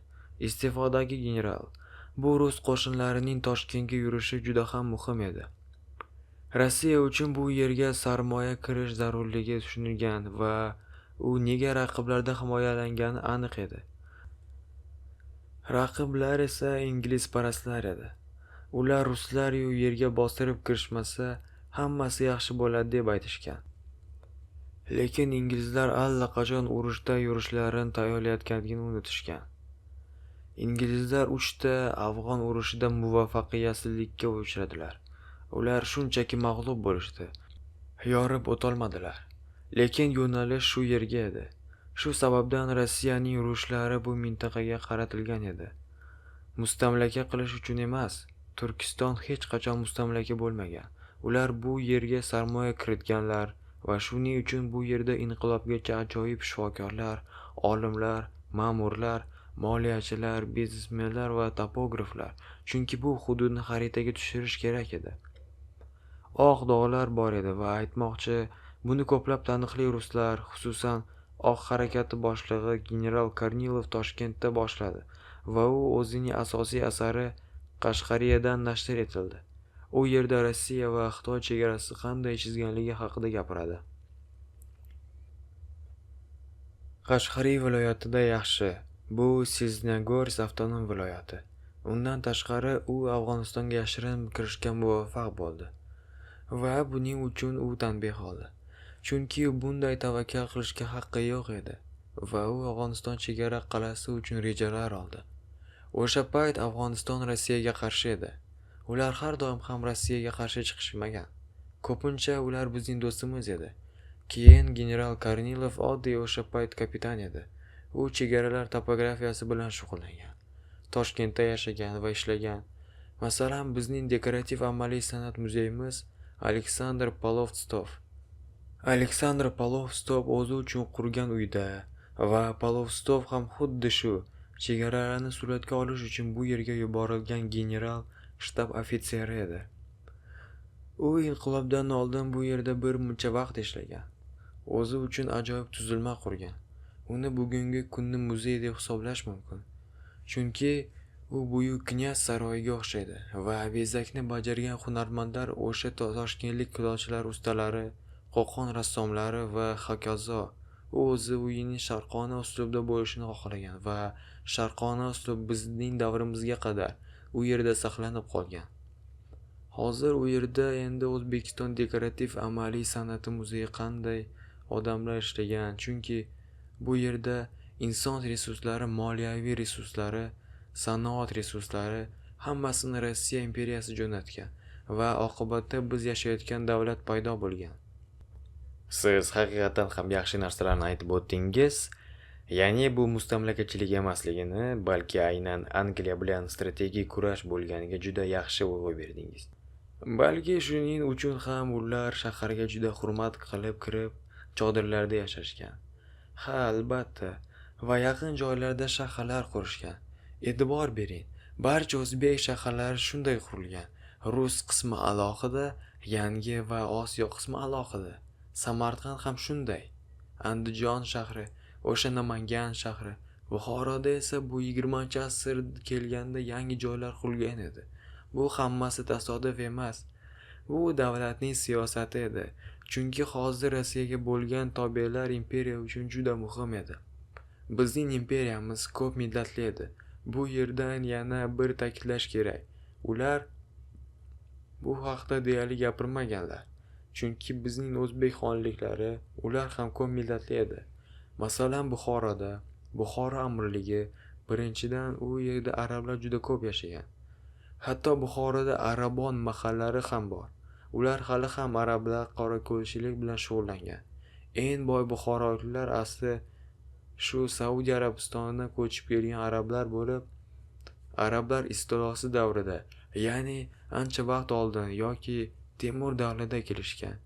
Iste'fodagi general. Bu rus qo'shinlarining Toshkentga yurishi juda ham muhim edi. Rossiya uchun bu yerga sarmoya kirish zarurligi tushunilgan va u nega raqiblardan himoyalangani aniq edi. Raqiblar esa inglizparastlar edi. Ular ruslar u yerga bostirib kirishmasa, hammasi yaxshi bo'ladi deb aytishgan. Lekin inglizlar allaqachon urushda yurishlarini tayyorlayotganligini unutishgan. Inglizlar 3 ta afg'on urushida muvaffaqiyatsizlikka uchradilar. Ular shunchaki mag'lub bo'lishdi. Yorib o'tolmadilar. Lekin yo'nalish shu yerga edi. Shu sababdan Rossiyaning urushlari bu mintaqaga qaratilgan edi. Mustamlaka qilish uchun emas. Turkiston hech qachon mustamlaka bo'lmagan. Ular bu yerga sarmoya kiritganlar va shuning uchun bu yerda inqilobgacha ajoyib shifokorlar, olimlar, ma'murlar, moliyachilar, biznesmenlar va topograflar, chunki bu hududni xaritaga tushirish kerak edi. Oq dog'lar bor edi va aytmoqchi, buni ko'plab taniqli ruslar, xususan Oq harakati boshlig'i general Kornilov Toshkentda boshladi va u o'zining asosiy asari Qashqariyadan nashr etildi. U yerda Rossiya va Xitoy chegarasi qanday chizganligi haqida gapiradi. Qashqariy viloyatida yaxshi. Bu Selnogorsk avtonom viloyati. Undan tashqari u Afg'onistonga yashirin kirishga muvaffaq bo'ldi va buning uchun u tanbeh oldi. Chunki bunday tavakkal qilishga haqqi yo'q edi va u Afg'oniston chegara qal'asi uchun rejalar oldi. O'sha payt Afg'oniston Rossiyaga qarshi edi. Ular har doim ham Rossiyaga qarshi chiqishmagan. Ko'pincha ular bizning do'stimiz edi. Keyin general Kornilov oddiy o'sha payt kapitan edi. U chegaralar topografiyasi bilan shug'ullangan. Toshkentda yashagan va ishlagan. Masalan, bizning dekorativ amaliy san'at muzeyimiz Aleksandr Polovtsov. Aleksandr Polovtsov o'zi uchun qurgan uyda va Polovtsov ham xuddi shu chegaralarni suratga olish uchun bu yerga yuborilgan general shtab ofitseri edi. U inqilobdan oldin bu yerda bir muncha vaqt ishlagan. O'zi uchun ajoyib tuzilma qurgan. Uni bugungi kunni muzey deb hisoblash mumkin. Chunki u buyuk knyaz saroyiga o'xshaydi va bezakni bajargan hunarmandlar o'sha toshkentlik kulolchilar ustalari, Qo'qon rassomlari va hokazo. U o'zi uyining sharqona uslubda bo'lishini xohlagan va sharqona uslub bizning davrimizga qadar u yerda saqlanib qolgan. Hozir u yerda endi O'zbekiston dekorativ amaliy san'ati muzeyi qanday odamlar ishlagan, chunki bu yerda inson resurslari, moliyaviy resurslari, sanoat resurslari hammasini Rossiya imperiyasi jo'natgan va oqibatda biz yashayotgan davlat paydo bo'lgan. Siz haqiqatan ham yaxshi narsalarni aytib o'tdingiz. Ya'ni bu mustamlakachilik emasligini, balki aynan Angliya bilan strategik kurash bo'lganiga juda yaxshi urg'u berdingiz. Balki shuning uchun ham ular shaharga juda hurmat qilib kirib, chodirlarda yashashgan. Ha, albatta, va yaqin joylarda shaharlar qurishgan. E'tibor bering, barcha o'zbek shaharlari shunday qurilgan. Rus qismi alohida, yangi va Osiyo qismi alohida. Samarqand ham shunday. Andijon shahri, o'sha Namangan shahri. Buxoroda esa bu 20-asr kelganda yangi joylar qurilgan edi. Bu hammasi tasodif emas. Bu davlatning siyosati edi. Chunki hozir Rossiyaga bo'lgan tobelar imperiya uchun juda muhim edi. Bizning imperiyamiz ko'p millatli edi. Bu yerdan yana bir ta'kidlash kerak. Ular bu haqda deyarli gapirmaganlar. Chunki bizning o'zbek xonliklari, ular ham ko'p millatli edi. Masalan, Buxoroda, Buxoro amirligi, birinchidan u yerda arablar juda ko'p yashagan. Hatto Buxoroda arabon mahallari ham bor. Ular hali ham arablar qorako'lchilik bilan shug'ullangan. Eng boy buxoroliklar asli shu Saudiya Arabistonidan ko'chib kelgan arablar bo'lib, arablar istilosi davrida, ya'ni ancha vaqt oldin yoki Temur davrida kelishgan.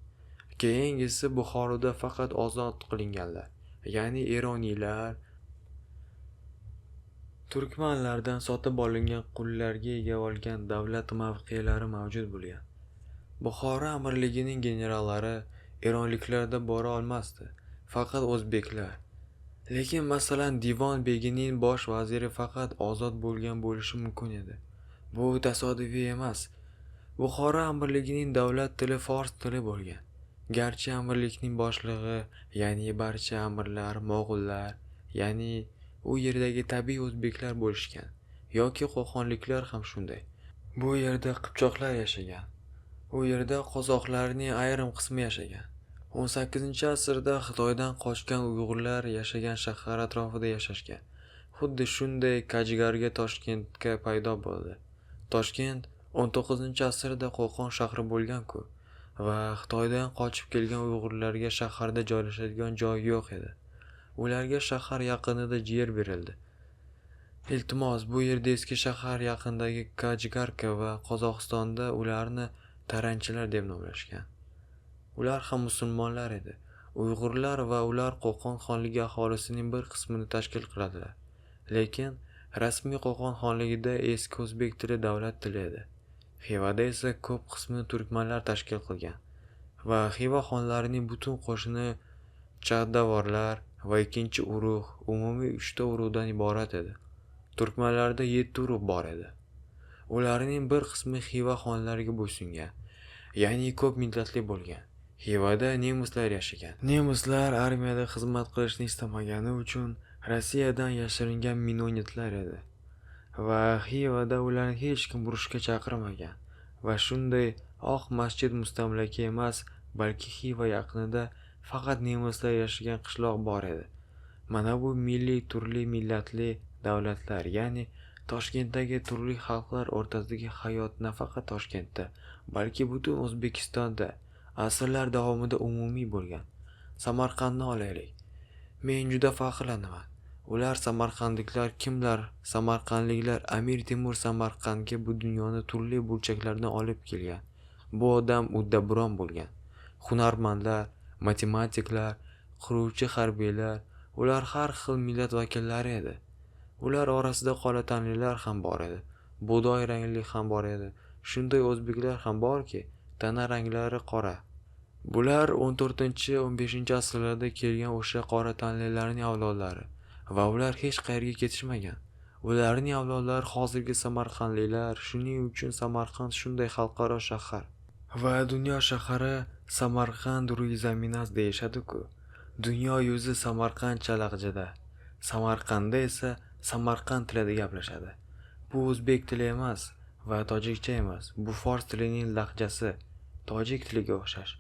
Keyingisi Buxoroda faqat ozod qilinganlar, ya'ni eroniylar, turkmanlardan sotib olingan qullarga ega olgan davlat mavqelari mavjud bo'lgan. Buxoro amirligining generallari eronliklarda bora olmasdi, faqat o'zbeklar. Lekin masalan Divon begining bosh vaziri faqat ozod bo'lgan bo'lishi mumkin edi. Bu tasodifiy emas. Buxoro amirligining davlat tili fors tili bo'lgan. Garchi amirlikning boshlig'i, ya'ni barcha amirlar, mo'g'ullar, ya'ni u yerdagi tabiiy o'zbeklar bo'lishgan yoki qo'qonliklar ham shunday. Bu yerda qipchoqlar yashagan. U yerda qozoqlarning ayrim qismi yashagan. 18-asrda Xitoydan qochgan uyg'urlar yashagan shahar atrofida yashashgan. Xuddi shunday Kajgarga Toshkentga paydo bo'ldi. Toshkent 19-asrda Qo'qon shahri bo'lgan-ku va Xitoydan qochib kelgan uyg'urlarga shaharda joylashadigan joy yo'q edi. Ularga shahar yaqinida yer berildi. Iltimos, bu yerda eski shahar yaqinidagi Kajgarka va Qozog'istonda ularni taranchilar deb nomlashgan. Ular ham musulmonlar edi. Uyg'urlar va ular Qo'qon xonligi aholisining bir qismini tashkil qiladilar. Lekin rasmiy Qo'qon xonligida eski o'zbek tili davlat tili edi. Xivada esa ko'p qismini turkmanlar tashkil qilgan va Xiva xonlarining butun qo'shini chag'davorlar va ikkinchi urug' umumiy 3 ta urug'dan iborat edi. Turkmanlarda 7 urug' bor edi. Ularning bir qismi Xiva xonlariga bo'ysungan, ya'ni ko'p millatli bo'lgan. Xivada nemislar yashagan. Nemislar armiyada xizmat qilishni istamagani uchun Rossiyadan yashiringan minonitlar edi. Va Xivada ularni hech kim urushga chaqirmagan va shunday Oq masjid mustamlaka emas, balki Xiva yaqinida faqat nemislar yashagan qishloq bor edi. Mana bu milliy turli millatli davlatlar, ya'ni Toshkentdagi turli xalqlar o'rtasidagi hayot nafaqat Toshkentda, balki butun O'zbekistonda asrlar davomida umumiy bo'lgan. Samarqandni olaylik. Men juda faxrlanaman. Ular samarqandliklar kimlar? Samarqandliklar Amir Temur Samarqandga bu dunyoni turli burchaklardan olib kelgan. Bu odam uddaburon bo'lgan. Hunarmandlar, matematiklar, quruvchi harbiylar, ular har xil millat vakillari edi. Ular orasida qora tanlilar ham bor edi, bug'doy rangli ham bor edi. Shunday o'zbeklar ham borki, tana ranglari qora. Bular 14-15 asrlarda kelgan o'sha qora tanlilarning avlodlari va ular hech qayerga ketishmagan. Ularning avlodlari hozirgi samarqandliklar. Shuning uchun Samarqand shunday xalqaro shahar. Va dunyo shahari Samarqand ruyi zaminast deyishadi-ku. Dunyo yuzi Samarqandcha lahjada. Samarqandda esa Samarqand tilida gaplashadi. Bu o'zbek tili emas va tojikcha emas. Bu fors tilining lahjasi, tojik tiliga o'xshash.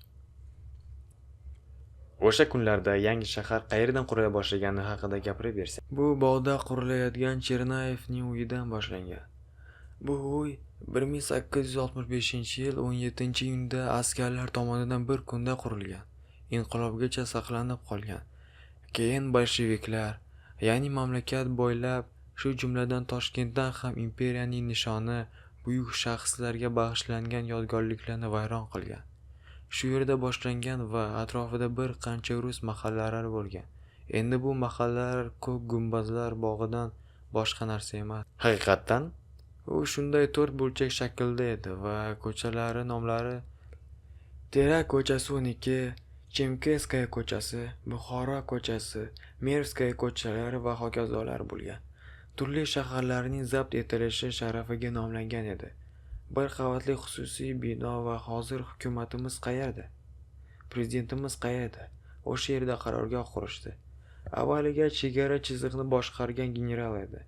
O'sha kunlarda yangi shahar qayerdan qurila boshlagani haqida gapirib bersak. Bu bog'da qurilayotgan Chernayevning uyidan boshlangan. Bu uy 1865-yil 17-iyunda askarlar tomonidan bir kunda qurilgan. Inqilobgacha saqlanib qolgan. Keyin bolsheviklar, ya'ni mamlakat bo'ylab, shu jumladan Toshkentdan ham imperiyaning nishoni, buyuk shaxslarga bag'ishlangan yodgorliklarni vayron qilgan. Shu yerda boshlangan va atrofida bir qancha rus mahallalari bo'lgan. Endi bu mahallalar ko'k gumbazlar bog'idan boshqa narsa emas. Haqiqatdan u shunday to'rt burchak shaklda edi va ko'chalari nomlari Terak ko'chasi 12, Chemkeskaya ko'chasi, Buxoro ko'chasi, Mervskaya ko'chalari va hokazolar bo'lgan. Turli shaharlarning zabt etilishi sharafiga nomlangan edi. Bir qavatli xususiy bino va hozir hukumatimiz qayerda? Prezidentimiz qayerda? O'sha yerda qarorgoh qurishdi. Avvaliga chegara chiziqni boshqargan general edi.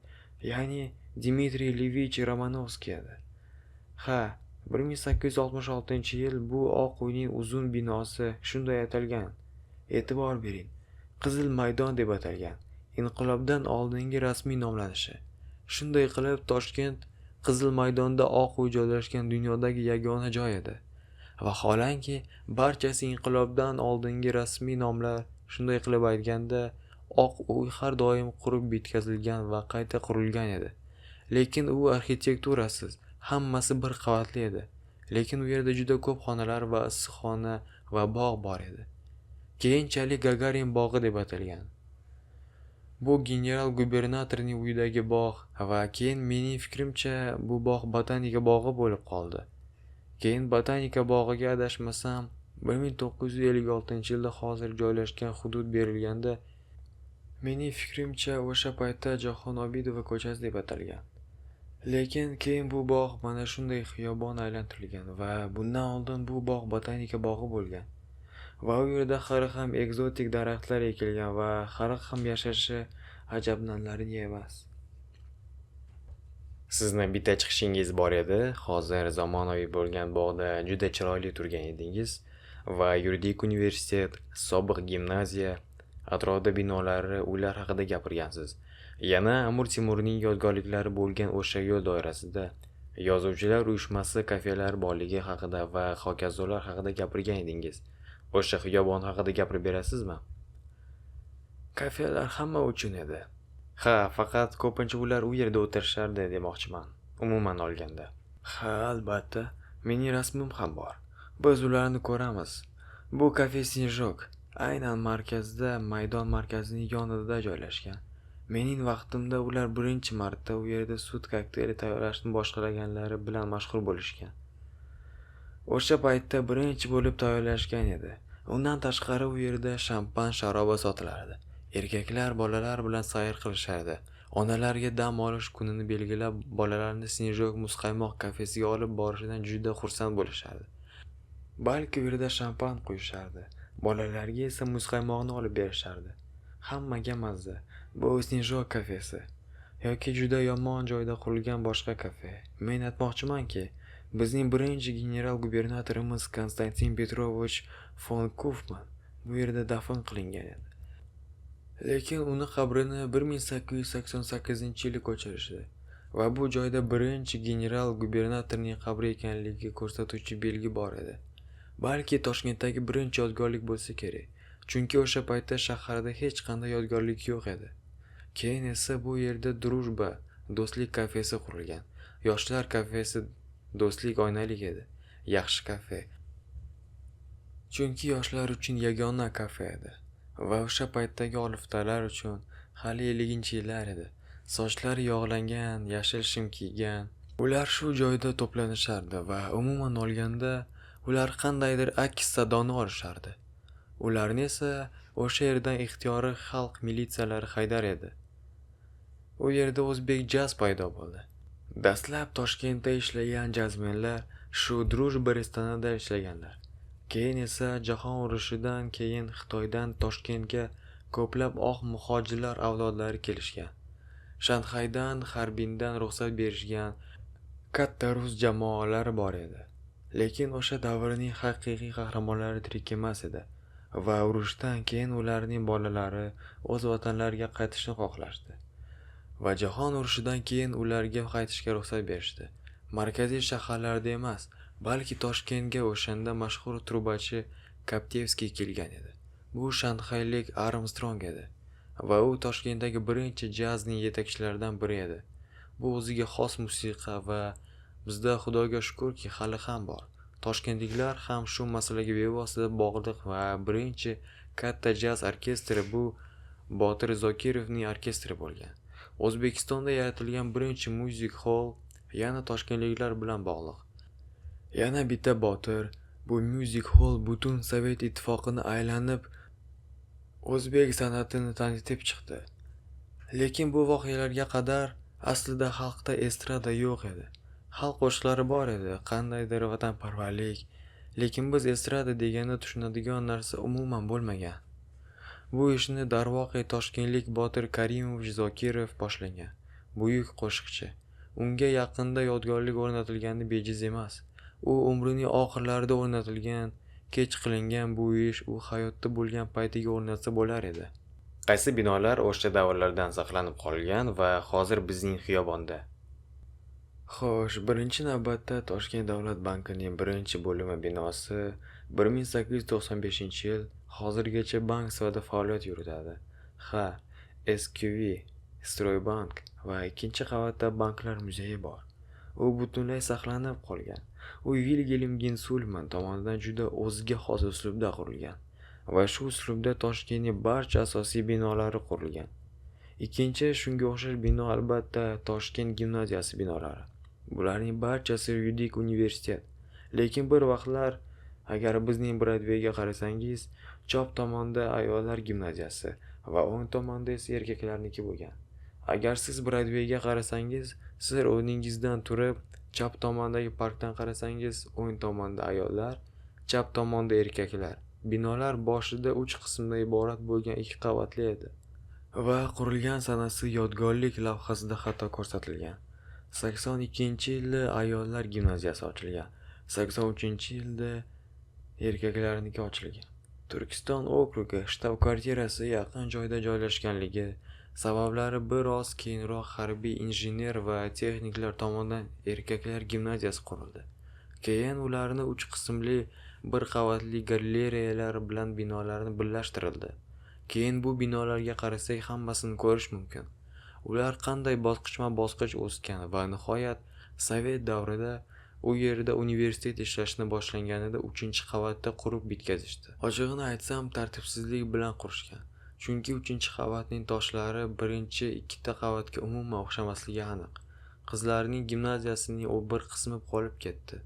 Ya'ni Dmitriy Levich Romanovskiy edi. Ha, 1866-yil bu Oq uyning uzun binosi shunday atalgan. E'tibor bering, Qizil maydon deb atalgan. Inqilobdan oldingi rasmiy nomlanishi. Shunday qilib Toshkent Qizil maydonda Oq uy joylashgan dunyodagi yagona joy edi. Vaholanki, barchasi inqilobdan oldingi rasmiy nomlar, shunday qilib aytganda, Oq uy har doim qurib bitkazilgan va qayta qurilgan edi. Lekin u arxitekturasiz, hammasi bir qavatli edi. Lekin u yerda juda ko'p xonalar va issiqxona va bog' bor edi. Keyinchalik Gagarin bog'i deb atalgan. Bu general gubernatorning uyidagi bog' va keyin mening fikrimcha bu bog' botanika bog'i bo'lib qoldi. Keyin botanika bog'iga adashmasam 1956-yilda hozir joylashgan hudud berilganda, mening fikrimcha o'sha paytda Jahon Obidova ko'chasi deb atalgan. Lekin keyin bu bog' mana shunday xiyobon aylantirilgan va bundan oldin bu bog' botanika bog'i bo'lgan. Va u yerda hali ham ekzotik daraxtlar ekilgan va hali ham yashashi ajablanarli emas. Sizni bitta chiqishingiz bor edi. Hozir zamonaviy bo'lgan bog'da juda chiroyli turgan edingiz va yuridik universitet, sobiq gimnaziya, atrofda binolari, uylar haqida gapirgansiz. Yana Amir Temurning yodgorliklari bo'lgan o'sha yo'l doirasida yozuvchilar uyushmasi kafelar borligi haqida va hokazolar haqida gapirgan edingiz. O'sha xiyobon haqida gapirib berasizmi? Kafelar hamma uchun edi. Ha, faqat ko'pincha ular u yerda o'tirishardi demoqchiman, umuman olganda. Ha, albatta, mening rasmim ham bor. Biz ularni ko'ramiz. Bu kafe Snejok aynan markazda, maydon markazining yonida joylashgan. Mening vaqtimda ular birinchi marta u yerda sut kokteyli tayyorlashni boshlaganlari bilan mashhur bo'lishgan. O'sha paytda birinchi bo'lib tayyorlashgan edi. Undan tashqari u yerda shampan sharobi sotilardi. Erkaklar bolalar bilan sayr qilishardi. Onalarga dam olish kunini belgilab, bolalarni Snejok muzqaymoq kafesiga olib borishidan juda xursand bo'lishardi. Balki u yerda shampan quyishardi. Bolalarga esa muzqaymoqni olib berishardi. Hammaga mazza. Bu Snejok kafesi yoki juda yomon joyda qurilgan boshqa kafe. Men aytmoqchimanki, bizning birinchi general gubernatorimiz Konstantin Petrovich fon Kufman bu yerda dafn qilingan edi. Lekin uni qabrini 1888-yili ko'chirishdi va bu joyda birinchi general gubernatorning qabri ekanligi ko'rsatuvchi belgi bor edi. Balki Toshkentdagi birinchi yodgorlik bo'lsa kerak, chunki o'sha paytda shaharda hech qanday yodgorlik yo'q edi. Keyin esa bu yerda Drujba do'stlik kafesi qurilgan. Yoshlar kafesi do'stlik oynalik edi. Yaxshi kafe. Chunki yoshlar uchun yagona kafe edi. Va o'sha paytdagi oliftalar uchun hali 50-yillar edi. Sochlari yog'langan, yashil shim kiygan. Ular shu joyda to'planishardi va umuman olganda ular qandaydir aks sadoni olishardi. Ularni esa o'sha yerdan ixtiyoriy xalq militsiyalari haydar edi. U yerda o'zbek jaz paydo bo'ldi. Dastlab Toshkentda ishlagan jazmenlar shu Drujba restoranida ishlaganlar. Keyin esa jahon urushidan keyin Xitoydan Toshkentga ko'plab oq muhojirlar avlodlari kelishgan. Shanxaydan, Xarbindan ruxsat berishgan katta rus jamoalari bor edi. Lekin o'sha davrning haqiqiy qahramonlari tirik emas edi va urushdan keyin ularning bolalari o'z vatanlariga qaytishni xohlashdi. Va jahon urushidan keyin ularga qaytishga ruxsat berishdi. Markaziy shaharlarda emas, balki Toshkentga o'shanda mashhur trubachi Koptevskiy kelgan edi. Bu shanxaylik Armstrong edi va u Toshkentdagi birinchi jazning yetakchilaridan biri edi. Bu o'ziga xos musiqa va bizda Xudoga shukurki hali ham bor. Toshkentliklar ham shu masalaga bevosita bog'liq va birinchi katta jaz orkestri bu Botir Zokirovning orkestri bo'lgan. O'zbekistonda yaratilgan birinchi music hall yana toshkentliklar bilan bog'liq. Yana bitta botir, bu music hall butun Sovet Ittifoqini aylanib, o'zbek san'atini tanitib chiqdi. Lekin bu voqealarga qadar aslida xalqda estrada yo'q edi. Xalq qo'shiqlari bor edi, qandaydir vatanparvarlik, lekin biz estrada deganda tushunadigan narsa umuman bo'lmagan. Bu ishni darvoqe toshkentlik Botir Karimovich Zokirov boshlagan. Buyuk qo'shiqchi. Unga yaqinda yodgorlik o'rnatilgani bejiz emas. U umrining oxirlarida o'rnatilgan, kech qilingan bu ish u hayotda bo'lgan paytiga o'rnatsa bo'lar edi. Qaysi binolar o'sha davrlardan saqlanib qolgan va hozir bizning xiyobonda? Xo'sh, birinchi navbatda Toshkent davlat bankining birinchi bo'limi binosi 1895-yil hozirgacha bank sifatida faoliyat yuritadi. Ha, SQV, Stroybank va ikkinchi qavatda banklar muzeyi bor. U butunlay saqlanib qolgan. U Vilgelm Ginsulman tomonidan juda o'ziga xos uslubda qurilgan va shu uslubda Toshkentning barcha asosiy binolari qurilgan. Ikkinchi shunga o'xshash bino albatta Toshkent gimnaziyasi binolari. Bularning barchasi yuridik universitet. Lekin bir vaqtlar agar bizning Brodveyga qarasangiz, chap tomonda ayollar gimnaziyasi va o'ng tomonda esa erkaklarniki bo'lgan. Agar siz Brodveyga qarasangiz, siz o'rningizdan turib, chap tomondagi parkdan qarasangiz, o'ng tomonda ayollar, chap tomonda erkaklar. Binolar boshida 3 qismdan iborat bo'lgan 2 qavatli edi va qurilgan sanasi yodgorlik lavhasida xato ko'rsatilgan. 82-yilda ayollar gimnaziyasi ochilgan, 83-yilda erkaklarniki ochilgan. Turkiston okrugi shtab-kvartirasi yaqin joyda joylashganligi sabablari biroz keyinroq harbiy injener va texniklar tomonidan erkaklar gimnaziyasi qurildi. Keyin ularni 3 qismli bir qavatli galereyalar bilan binolarni birlashtirildi. Keyin bu binolarga qarasak hammasini ko'rish mumkin. Ular qanday bosqichma-bosqich o'sgan va nihoyat Sovet davrida u yerda universitet ishlashni boshlanganida 3-qavatda qurib bitkazishdi. Ochig'ini aytsam, tartibsizlik bilan qurishgan. Chunki 3-qavatning toshlari birinchi 2 qavatga umuman o'xshamasligi aniq. Qizlarning gimnaziyasining u bir qismi qolib ketdi.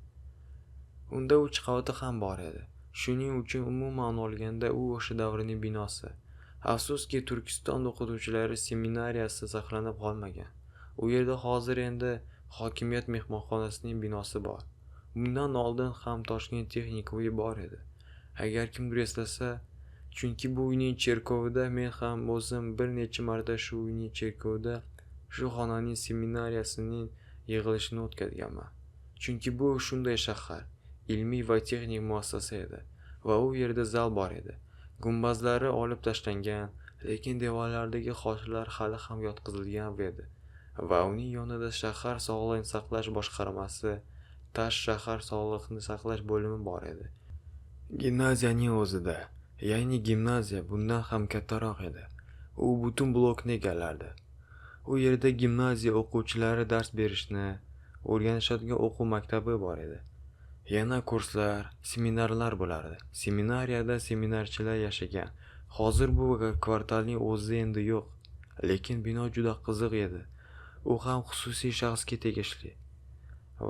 Unda 3 qavati ham bor edi. Shuning uchun umuman olganda u o'sha davrning binosi. Afsuski, Turkiston o'qituvchilari seminariyasi saqlanib qolmagan. U yerda hozir endi hokimiyat mehmonxonasining binosi bor. Bundan oldin ham Toshkent texnika uyi bor edi. Agar kimdir eslasa, chunki bu uyning cherkovida men ham o'zim bir necha marta shu uyning cherkovida shu xonaning seminariyasining yig'ilishini o'tkazganman. Chunki bu shunday shahar, ilmiy va texnik muassasa edi va u yerda zal bor edi. Gumbazlari olib tashlangan, lekin devorlardagi xochlar hali ham yotqizilgan edi va uning yonida shahar sog'liqni saqlash boshqarmasi, Tash shahar sog'liqni saqlash bo'limi bor edi. Gimnaziyaning o'zida, ya'ni gimnaziya bundan ham kattaroq edi. U butun blokni egallardi. U yerda gimnaziya o'quvchilari dars berishni o'rganishadigan o'quv maktabi bor edi. Yana kurslar, seminarlar bo'lardi. Seminariyada seminarchilar yashagan. Hozir bu kvartalning o'zi endi yo'q, lekin bino juda qiziq edi. U ham xususiy shaxsga tegishli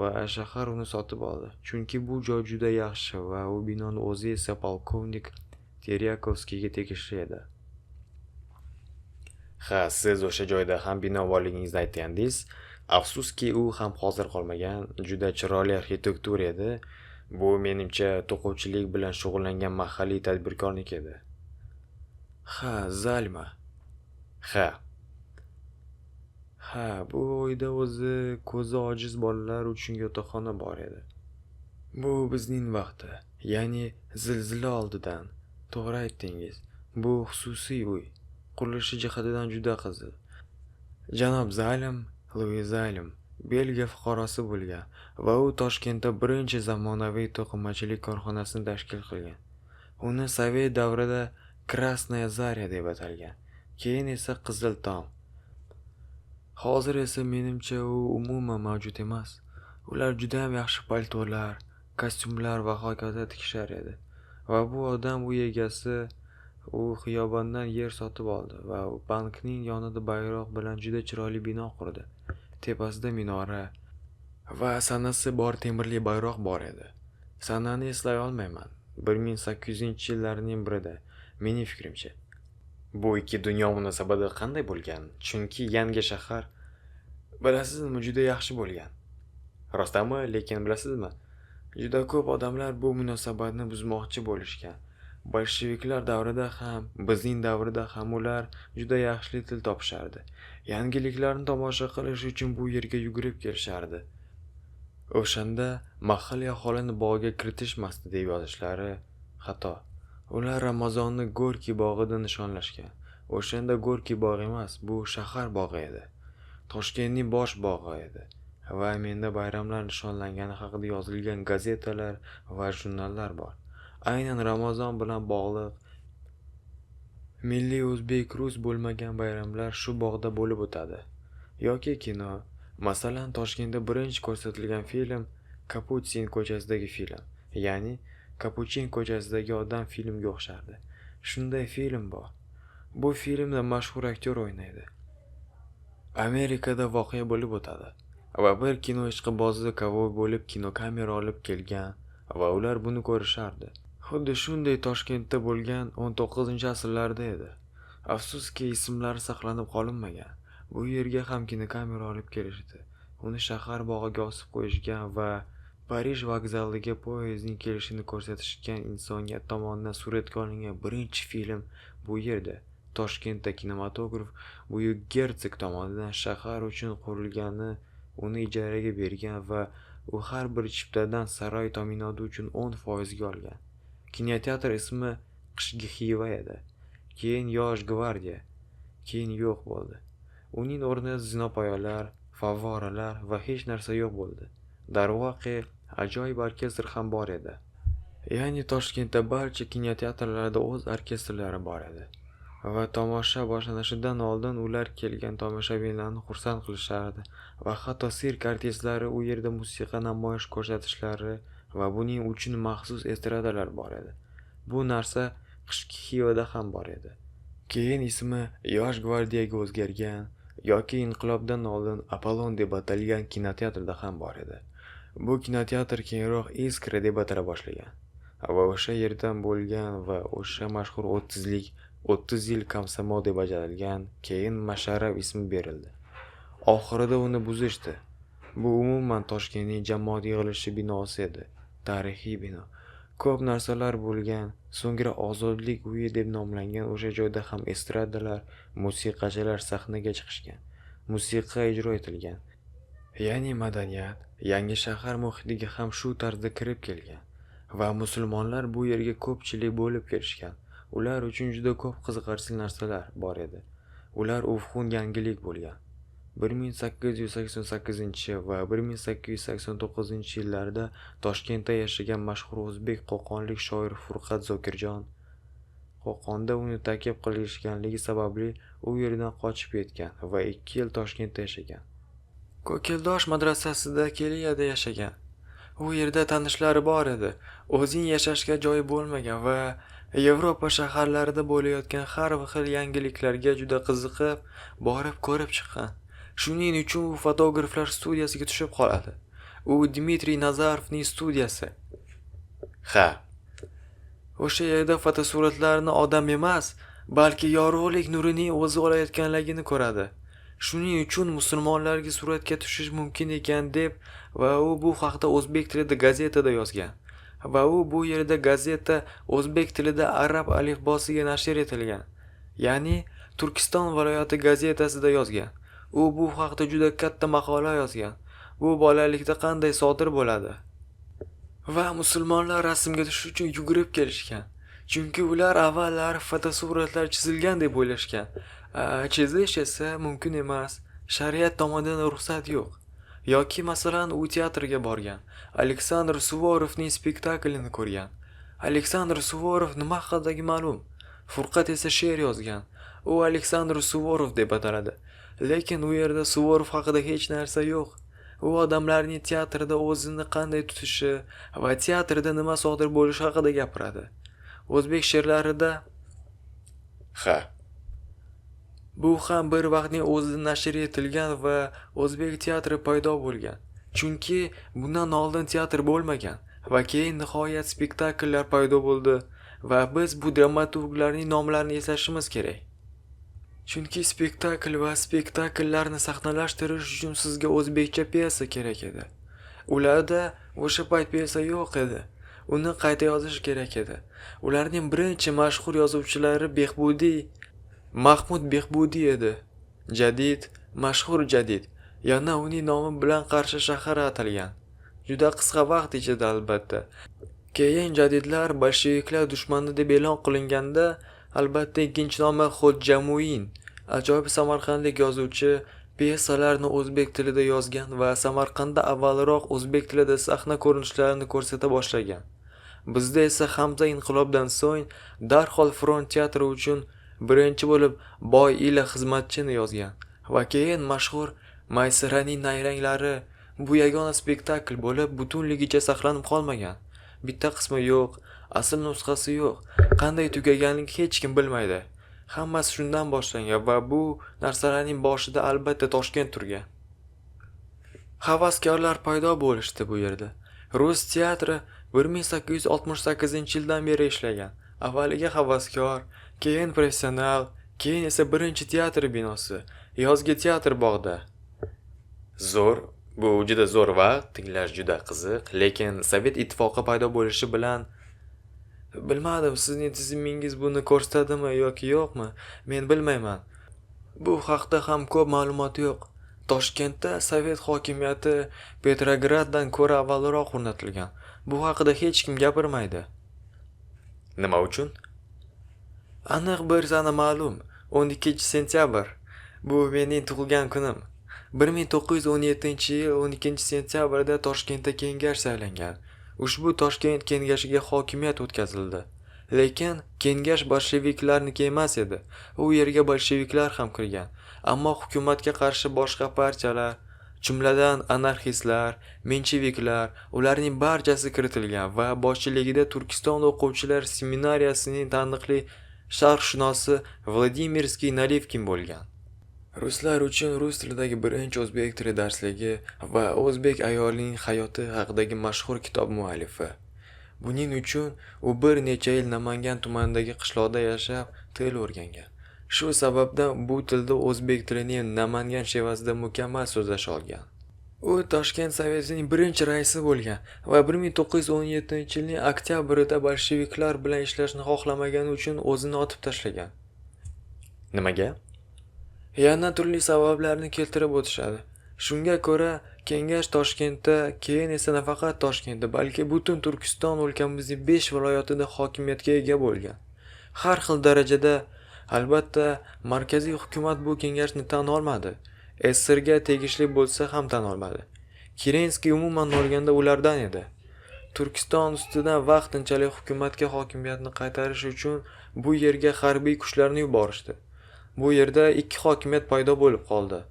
va shahar uni sotib oldi. Chunki bu joy juda yaxshi va u binoning o'zi esa polkovnik Teryakovskiyga tegishli edi. Ha, siz o'sha joyda ham bino borligingizni aytgandingiz. Afsuski, u ham hozir qolmagan. Juda chiroyli arxitektura edi. Bu menimcha to'quvchilik bilan shug'ullangan mahalliy tadbirkorniki edi. Ha, Zalma. Ha. Ha, bu uyda o'zi ko'zi ojiz bolalar uchun yotoqxona bor edi. Bu bizning vaqti, ya'ni zilzila oldidan. To'g'ri aytdingiz. Bu xususiy uy. Qurilishi jihatidan juda qiziq. Janob Zalim, Lui Zalim, Belgiya fuqarosi bo'lgan va u Toshkentda birinchi zamonaviy to'qimachilik korxonasini tashkil qilgan. Uni Sovet davrida Krasnaya Zarya deb atalgan. Keyin esa Qizil Tom. Hozir esa menimcha u umuman mavjud emas. Ular juda ham yaxshi paltolar, kostyumlar va hokazo tikishar edi. Va bu odam uy egasi U xiyobondan yer sotib oldi va bankning yonida bayroq bilan juda chiroyli bino qurdi. Tepasida minora va sanasi bor temirli bayroq bor edi. Sanani eslay olmayman. 1800-yillarning birida, mening fikrimcha. Bu ikki dunyo munosabati qanday bo'lgan? Chunki yangi shahar, bilasizmi, juda yaxshi bo'lgan. Rostami, lekin bilasizmi? Juda ko'p odamlar bu munosabatni buzmoqchi bo'lishgan. Bolsheviklar davrida ham, bizning davrda ham ular juda yaxshi til topishardi. Yangiliklarni tomosha qilish uchun bu yerga yugurib kelishardi. O'shanda mahalliy aholini bog'ga kiritishmasdi deb yozishlari xato. Ular Ramazonni Gorkiy bog'ida nishonlashgan. O'shanda Gorkiy bog'i emas, bu shahar bog'i edi. Toshkentning bosh bog'i edi. Va menda bayramlar nishonlangani haqida yozilgan gazetalar va jurnallar bor. Aynan Ramazon bilan bog'liq milliy o'zbek rus bo'lmagan bayramlar shu bog'da bo'lib o'tadi. Yoki kino, masalan, Toshkentda birinchi ko'rsatilgan film Kaputsin ko'chasidagi film, ya'ni Kapuchin ko'chasidagi odam filmga o'xshardi. Shunday film bor. Bu filmda mashhur aktyor o'ynaydi. Amerikada voqea bo'lib o'tadi. Va bir kino ishqibozi kovboy bo'lib kinokamera olib kelgan va ular buni ko'rishardi. Xuddi shunday Toshkentda bo'lgan 19-asrlarda edi. Afsuski, ismlari saqlanib qolinmagan. Bu yerga ham kinokamera olib kelishdi. Uni shahar bog'iga osib qo'yishgan va Parij vokzaliga poyezdning kelishini ko'rsatishgan. Insoniyat tomonidan suratga olingan birinchi film bu yerda, Toshkentda kinematograf buyuk gersog tomonidan shahar uchun qurilgani, uni ijaraga bergan va u har bir chiptadan saroy ta'minoti uchun 10% ga olgan. Kinoteatr ismi Qishki Xiva edi. Keyin Yosh gvardiya, keyin yo'q bo'ldi. Uning o'rnida zinapoyalar, favvoralar va hech narsa yo'q bo'ldi. Darvoqe, ajoyib orkestr ham bor edi. Ya'ni Toshkentda barcha kinoteatrlarda o'z orkestrlari bor edi. Va tomosha boshlanishidan oldin ular kelgan tomoshabinlarni xursand qilishardi va hatto sirk artistlari u yerda musiqa namoyish ko'rsatishlari va buning uchun maxsus estradalar bor edi. Bu narsa Qishki Xivada ham bor edi. Keyin ismi Yosh gvardiyaga o'zgargan yoki inqilobdan oldin Apollon deb atalgan kinoteatrda ham bor edi. Bu kinoteatr keyinroq Iskra deb atala boshlagan va o'sha yerdan bo'lgan va o'sha mashhur 30 yil komsomol deb atalgan, keyin Masharab ismi berildi. Oxirida uni buzishdi. Bu umuman Toshkentning jamoat yig'ilishi binosi edi, tarixiy bino. Ko'p narsalar bo'lgan, so'ngra Ozodlik uyi deb nomlangan o'sha joyda ham estradalar, musiqachilar sahnaga chiqishgan, musiqa ijro etilgan. Ya'ni madaniyat yangi shahar muhitiga ham shu tarzda kirib kelgan va musulmonlar bu yerga ko'pchilik bo'lib kelishgan. Ular uchun juda ko'p qiziqarli narsalar bor edi. Ular ufqun yangilik bo'lgan. 1888 va 1889-yillarda Toshkentda yashagan mashhur o'zbek qo'qonlik shoir Furqat Zokirjon Qo'qonda uni ta'qib qilishganligi sababli u yerdan qochib ketgan va 2 yil Toshkentda yashagan. Ko'kildosh madrasasida keliyada yashagan. U yerda tanishlari bor edi. O'zining yashashga joyi bo'lmagan va Yevropa shaharlarida bo'layotgan har xil yangiliklarga juda qiziqib, borib ko'rib chiqqan. Shuning uchun u fotograflar studiyasiga tushib qoladi. U Dmitriy Nazarovning studiyasi. Ha. O'sha yerda fotosuratlarni odam emas, balki yorug'lik nurining o'zi olayotganligini ko'radi. Shuning uchun musulmonlarga suratga tushish mumkin ekan deb va u bu haqda o'zbek tilida gazetada yozgan. Va u bu yerda gazeta o'zbek tilida arab alifbosiga nashr etilgan. Ya'ni Turkiston viloyati gazetasida yozgan. U bu haqda juda katta maqola yozgan. Bu bolalikda qanday sodir bo'ladi? Va musulmonlar rasmga tushish uchun yugurib kelishgan. Chunki ular avvallari fotosuratlar chizilgan deb o'ylashgan. Chizish esa mumkin emas. Shariat tomonidan ruxsat yo'q. Yoki masalan u teatrga borgan. Aleksandr Suvorovning spektaklini ko'rgan. Aleksandr Suvorov nima haqidagi ma'lum. Furqat esa she'r yozgan. U Aleksandr Suvorov deb ataladi. Lekin u yerda Suvorov haqida hech narsa yo'q. U odamlarning teatrda o'zini qanday tutishi va teatrda nima sodir bo'lishi haqida gapiradi. O'zbek she'rlarida Ha. Bu ham bir vaqtning o'zida nashr etilgan va o'zbek teatri paydo bo'lgan. Chunki bundan oldin teatr bo'lmagan va keyin nihoyat spektakllar paydo bo'ldi va biz bu dramaturglarning nomlarini eslashimiz kerak. Chunki spektakl va spektakllarni sahnalashtirish uchun sizga o'zbekcha pyesa kerak edi. Ularda o'sha payt pyesa yo'q edi. Uni qayta yozish kerak edi. Ularning birinchi mashhur yozuvchilari Behbudiy, Mahmud Behbudiy edi. Jadid, mashhur jadid. Yana uning nomi bilan Qarshi shahri atalgan. Juda qisqa vaqt ichida albatta. Keyin jadidlar bolsheviklar dushmani deb e'lon qilinganda, albatta ikkinchi nomi Xo'jamuin, ajoyib samarqandlik yozuvchi, pyesalarni o'zbek tilida yozgan va Samarqandda avvalroq o'zbek tilida sahna ko'rinishlarini ko'rsata boshlagan. Bizda esa Hamza inqilobdan so'ng darhol front teatri uchun birinchi bo'lib Boy ila xizmatchini yozgan va keyin mashhur Maysaraning nayranglari bu yagona spektakl bo'lib butunligicha saqlanib qolmagan. Bitta qismi yo'q, asl nusxasi yo'q. Qanday tugaganligini hech kim bilmaydi. Hammasi shundan boshlangan va bu narsalarning boshida albatta Toshkent turgan. Havaskorlar paydo bo'lishdi bu yerda. Rus teatri 1868-yildan beri ishlagan. Avvaliga havaskor, keyin professional, keyin esa birinchi teatr binosi, yozgi teatr bog'da. Zo'r, bu juda zo'r vaqt, tinglash juda qiziq, lekin Sovet ittifoqi paydo bo'lishi bilan bilmadim, sizning tizimingiz buni ko'rsatadimi yoki yo'qmi, men bilmayman. Bu haqda ham ko'p ma'lumot yo'q. Toshkentda Sovet hokimiyati Petrograddan ko'ra avvalroq o'rnatilgan. Bu haqida hech kim gapirmaydi. Nima uchun? Aniq bir sana ma'lum. 12 sentyabr. Bu mening tug'ilgan kunim. 1917-yil 12 sentyabrda Toshkentda kengash saylangan. Ushbu Toshkent kengashiga hokimiyat o'tkazildi. Lekin kengash bolsheviklarniki emas edi. U yerga bolsheviklar ham kirgan. Ammo hukumatga qarshi boshqa partiyalar, jumladan anarxistlar, mensheviklar, ularning barchasi kiritilgan va boshchiligida Turkiston o'quvchilar seminariyasining taniqli sharqshunosi Vladimirskiy Nalivkin bo'lgan. Ruslar uchun rus tilidagi birinchi o'zbek tili darsligi va o'zbek ayolining hayoti haqidagi mashhur kitob muallifi. Buning uchun u bir necha yil Namangan tumanidagi qishloqda yashab, til o'rgangan. Shu sababdan bu tilda o'zbek tilining Namangan shevasida mukammal so'zlasha olgan. U Toshkent sovetining birinchi raisi bo'lgan va 1917-yilning oktyabrida bolsheviklar bilan ishlashni xohlamagani uchun o'zini otib tashlagan. Nimaga? Yana turli sabablarni keltirib o'tishadi. Shunga ko'ra, kengash Toshkentda, keyin esa nafaqat Toshkentda, balki butun Turkiston o'lkamizning 5 viloyatida hokimiyatga ega bo'lgan. Har xil darajada, albatta, markaziy hukumat bu kengashni tan olmadi. SSRga tegishli bo'lsa ham tan olmadi. Kerenskiy umuman olganda ulardan edi. Turkiston ustidan vaqtinchalik hukumatga hokimiyatni qaytarish uchun bu yerga harbiy kuchlarni yuborishdi. Bu yerda ikki hokimiyat paydo bo'lib qoldi.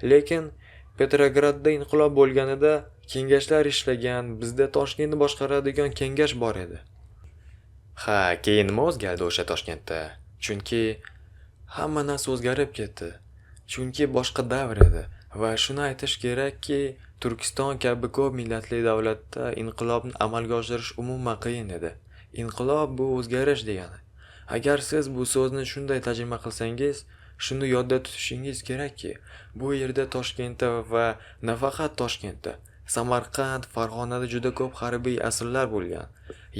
Lekin Petrogradda inqilob bo'lganida kengashlar ishlagan, bizda Toshkentni boshqaradigan kengash bor edi. Ha, keyin nima o'zgardi o'sha Toshkentda? Chunki hamma narsa o'zgarib ketdi. Chunki boshqa davr edi va shuni aytish kerakki, Turkiston kabi ko'p millatli davlatda inqilobni amalga oshirish umuman qiyin edi. Inqilob bu o'zgarish degani. Agar siz bu so'zni shunday tarjima qilsangiz, shuni yodda tutishingiz kerakki, bu yerda Toshkentda va nafaqat Toshkentda, Samarqand, Farg'onada juda ko'p harbiy asirlar bo'lgan.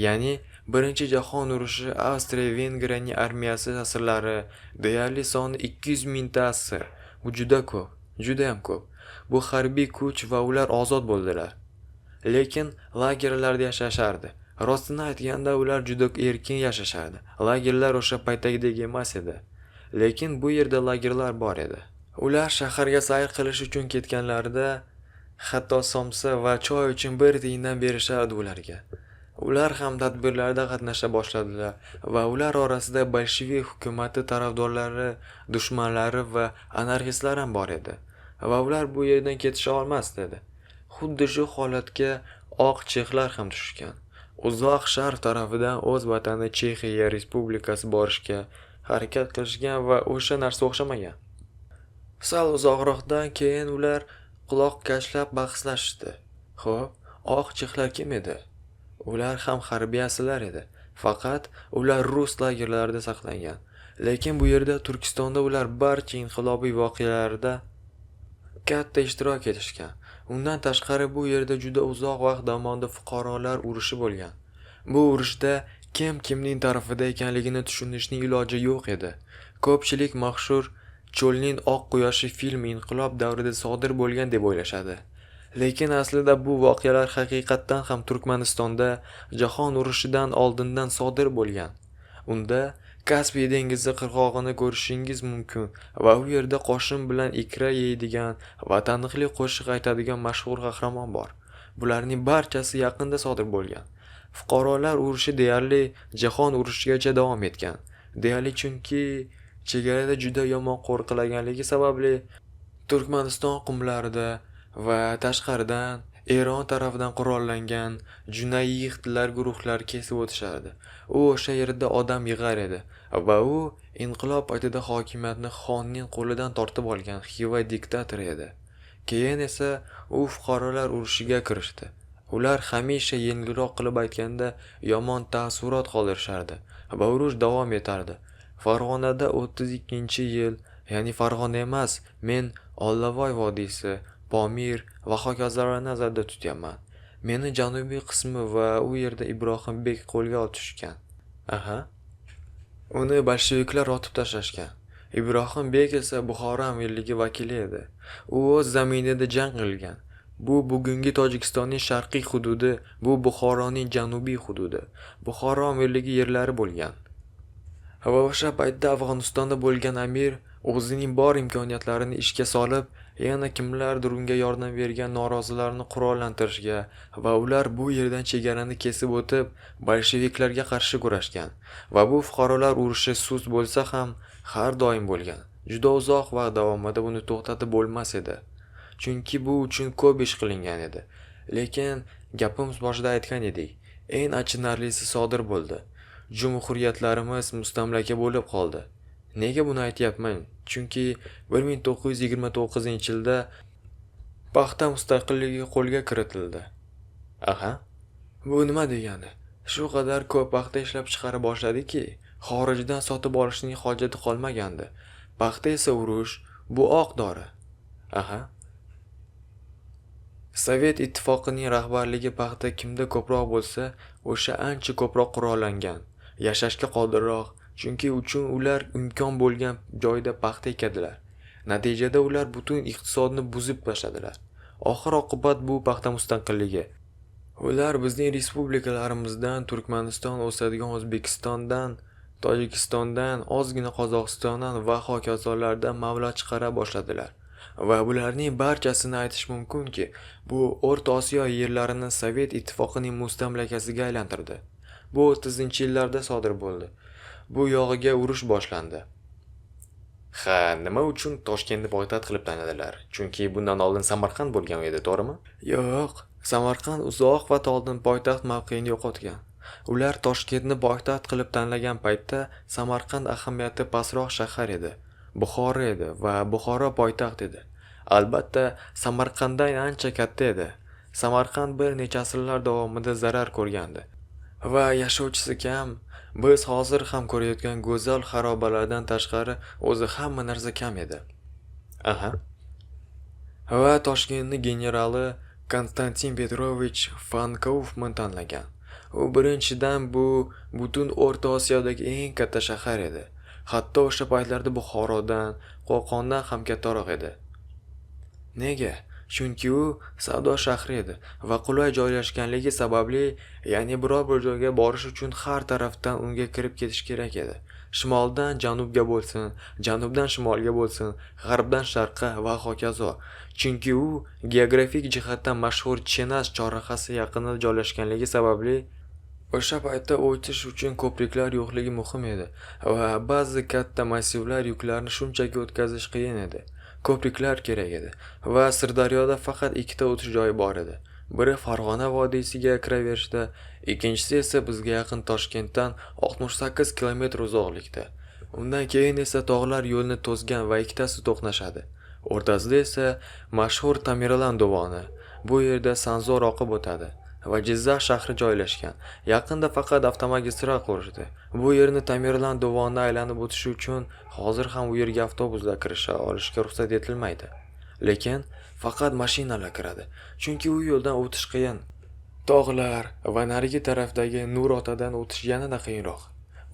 Ya'ni Birinchi jahon urushi Avstriya-Vengriyaning armiyasi asirlari, deyarli soni 200 mingta asir. Bu juda ko'p, judayam ko'p. Bu harbiy kuch va ular ozod bo'ldilar. Lekin lagerlarda yashashardi. Rostini aytganda, ular juda erkin yashashardi. Lagerlar o'sha paytdagidek emas edi. Lekin bu yerda lagerlar bor edi. Ular shaharga sayr qilish uchun ketganlarida hatto somsa va choy uchun bir tiyindan berishardi ularga. Ular ham tadbirlarda qatnasha boshladilar va ular orasida bolshevik hukumati tarafdorlari, dushmanlari va anarxistlar ham bor edi. Va ular bu yerdan ketisha olmasdi edi. Xuddi shu holatga oq chexlar ham tushgan. Uzoq Sharq tarafidan o'z vatani Chexiya Respublikasi borishga, harakat qilishgan va o'sha narsa o'xshamagan. Sal uzoqroqdan keyin ular quloq kashlab bahslashishdi. Xo'p, oq chexlar kim edi? Ular ham harbiy asirlar edi. Faqat ular rus lagerlarida saqlangan. Lekin bu yerda Turkistonda ular barcha inqilobiy voqealarda katta ishtirok etishgan. Undan tashqari bu yerda juda uzoq vaqt davomida fuqarolar urushi bo'lgan. Bu urushda kim kimning tarafida ekanligini tushunishning iloji yo'q edi. Ko'pchilik mashhur Cho'lning oq quyoshi filmi inqilob davrida sodir bo'lgan deb o'ylashadi. Lekin aslida bu voqealar haqiqatdan ham Turkmanistonda jahon urushidan oldindan sodir bo'lgan. Unda Kaspiy dengizi qirg'og'ini ko'rishingiz mumkin va u yerda qoshin bilan ikra yeydigan va taniqli qo'shiq aytadigan mashhur qahramon bor. Bularning barchasi yaqinda sodir bo'lgan. Fuqarolar urushi deyarli jahon urushigacha davom etgan. Deyarli chunki chegarada juda yomon qo'riqlaganligi sababli Turkmaniston qumlarida va tashqaridan Eron tarafidan qurollangan junayixlar guruhlari kesib o'tishardi. U o'sha yerda odam yig'ar edi va u inqilob paytida hokimiyatni xonning qo'lidan tortib olgan Xiva diktatori edi. Keyin esa u fuqarolar urushiga kirishdi. Ular hamisha yengilroq qilib aytganda yomon taassurot qoldirishardi va urush davom etardi. Farg'onada 32-yil, ya'ni Farg'ona emas, men Olavoy vodiysi, Pomir va hokazolarni nazarda tutyapman. Meni janubiy qismi va u yerda Ibrohimbek qo'lga tushgan. Aha. Uni bolsheviklar otib tashlashgan. Ibrohimbek esa Buxoro amirligi vakili edi. U o'z zaminida jang qilgan. Bu bugungi Tojikistonning sharqiy hududi, bu Buxoroning janubiy hududi. Buxoro amirligi yerlari bo'lgan. Va o'sha paytda Afg'onistonda bo'lgan amir o'zining bor imkoniyatlarini ishga solib, yana kimlardir unga yordam bergan norozilarni qurollantirishga va ular bu yerdan chegarani kesib o'tib, bolsheviklarga qarshi kurashgan. Va bu fuqarolar urushi sust bo'lsa ham har doim bo'lgan. Juda uzoq vaqt davomida buni to'xtatib bo'lmas edi. Chunki bu uchun ko'p ish qilingan edi. Lekin gapimiz boshida aytgan edik, eng achinarlisi sodir bo'ldi. Jumhuriyatlarimiz mustamlaka bo'lib qoldi. Nega buni aytyapman? Chunki 1929-yilda paxta mustaqilligi qo'lga kiritildi. Aha. Bu nima degani? Shu qadar ko'p paxta ishlab chiqara boshladiki, xorijdan sotib olishning hojati qolmagandi. Paxta esa urush, bu oq dori. Aha. Sovet ittifoqining rahbarligi paxta kimda ko'proq bo'lsa, o'sha ancha ko'proq qurollangan, yashashga qodirroq, chunki uchun ular imkon bo'lgan joyda paxta ekadilar. Natijada ular butun iqtisodni buzib tashladilar. Oxir oqibat bu paxta mustaqilligi. Ular bizning respublikalarimizdan, Turkmaniston o'sadigan O'zbekistondan, Tojikistondan, ozgina Qozog'istondan va hokazolardan mablag' chiqara boshladilar. Va bularning barchasini aytish mumkinki, bu O'rta Osiyo yerlarini Sovet ittifoqining mustamlakasiga aylantirdi. Bu 30-yillarda sodir bo'ldi. Bu yog'iga urush boshlandi. Ha, nima uchun Toshkentni poytaxt qilib tanladilar? Chunki bundan oldin Samarqand bo'lgan edi, to'g'rimi? Yo'q, Samarqand uzoq vaqt oldin poytaxt mavqeini yo'qotgan. Ular Toshkentni poytaxt qilib tanlagan paytda Samarqand ahamiyati pastroq shahar edi. Buxoro edi va Buxoro poytaxt edi. Albatta, Samarqanddan ancha katta edi. Samarqand bir necha asrlar davomida zarar ko'rgandi va yashovchisi kam. Biz hozir ham ko'rayotgan go'zal xarobalardan tashqari o'zi hamma narsa kam edi. Aha. Va Toshkentni generali Konstantin Petrovich von Kaufman tanlagan. U birinchidan bu butun O'rta Osiyodagi eng katta shahar edi. Hatto o'sha paytlarda Buxorodan, Qo'qondan ham kattaroq edi. Nega? Chunki u savdo shahri edi va qulay joylashganligi sababli, ya'ni biror bir joyga borish uchun har tarafdan unga kirib ketish kerak edi. Shimoldan janubga bo'lsin, janubdan shimolga bo'lsin, g'arbdan sharqqa va hokazo. Chunki u geografik jihatdan mashhur Chenas chorrahasi yaqinida joylashganligi sababli o'sha paytda o'tish uchun ko'priklar yo'qligi muhim edi va ba'zi katta massivlar yuklarni shunchaki o'tkazish qiyin edi. Ko'priklar kerak edi va Sirdaryoda faqat ikkita o'tish joyi bor edi. Biri Farg'ona vodiysiga kiraverishda, ikkinchisi esa bizga yaqin Toshkentdan 68 kilometr uzoqlikda. Undan keyin esa tog'lar yo'lni to'sgan va ikkitasi to'qnashadi. O'rtasida esa mashhur Tamerlan dovoni. Bu yerda Sanzor oqib o'tadi va Jizzax shahri joylashgan. Yaqinda faqat avtomagistral qurildi. Bu yerni Tamerlan dovonini aylanib o'tishi uchun hozir ham u yerga avtobuslar kirisha olishga ruxsat etilmaydi. Lekin faqat mashinalar kiradi, chunki u yo'ldan o'tish qiyin. Tog'lar va narigi tarafdagi Nur Otadan o'tish yanada qiyinroq.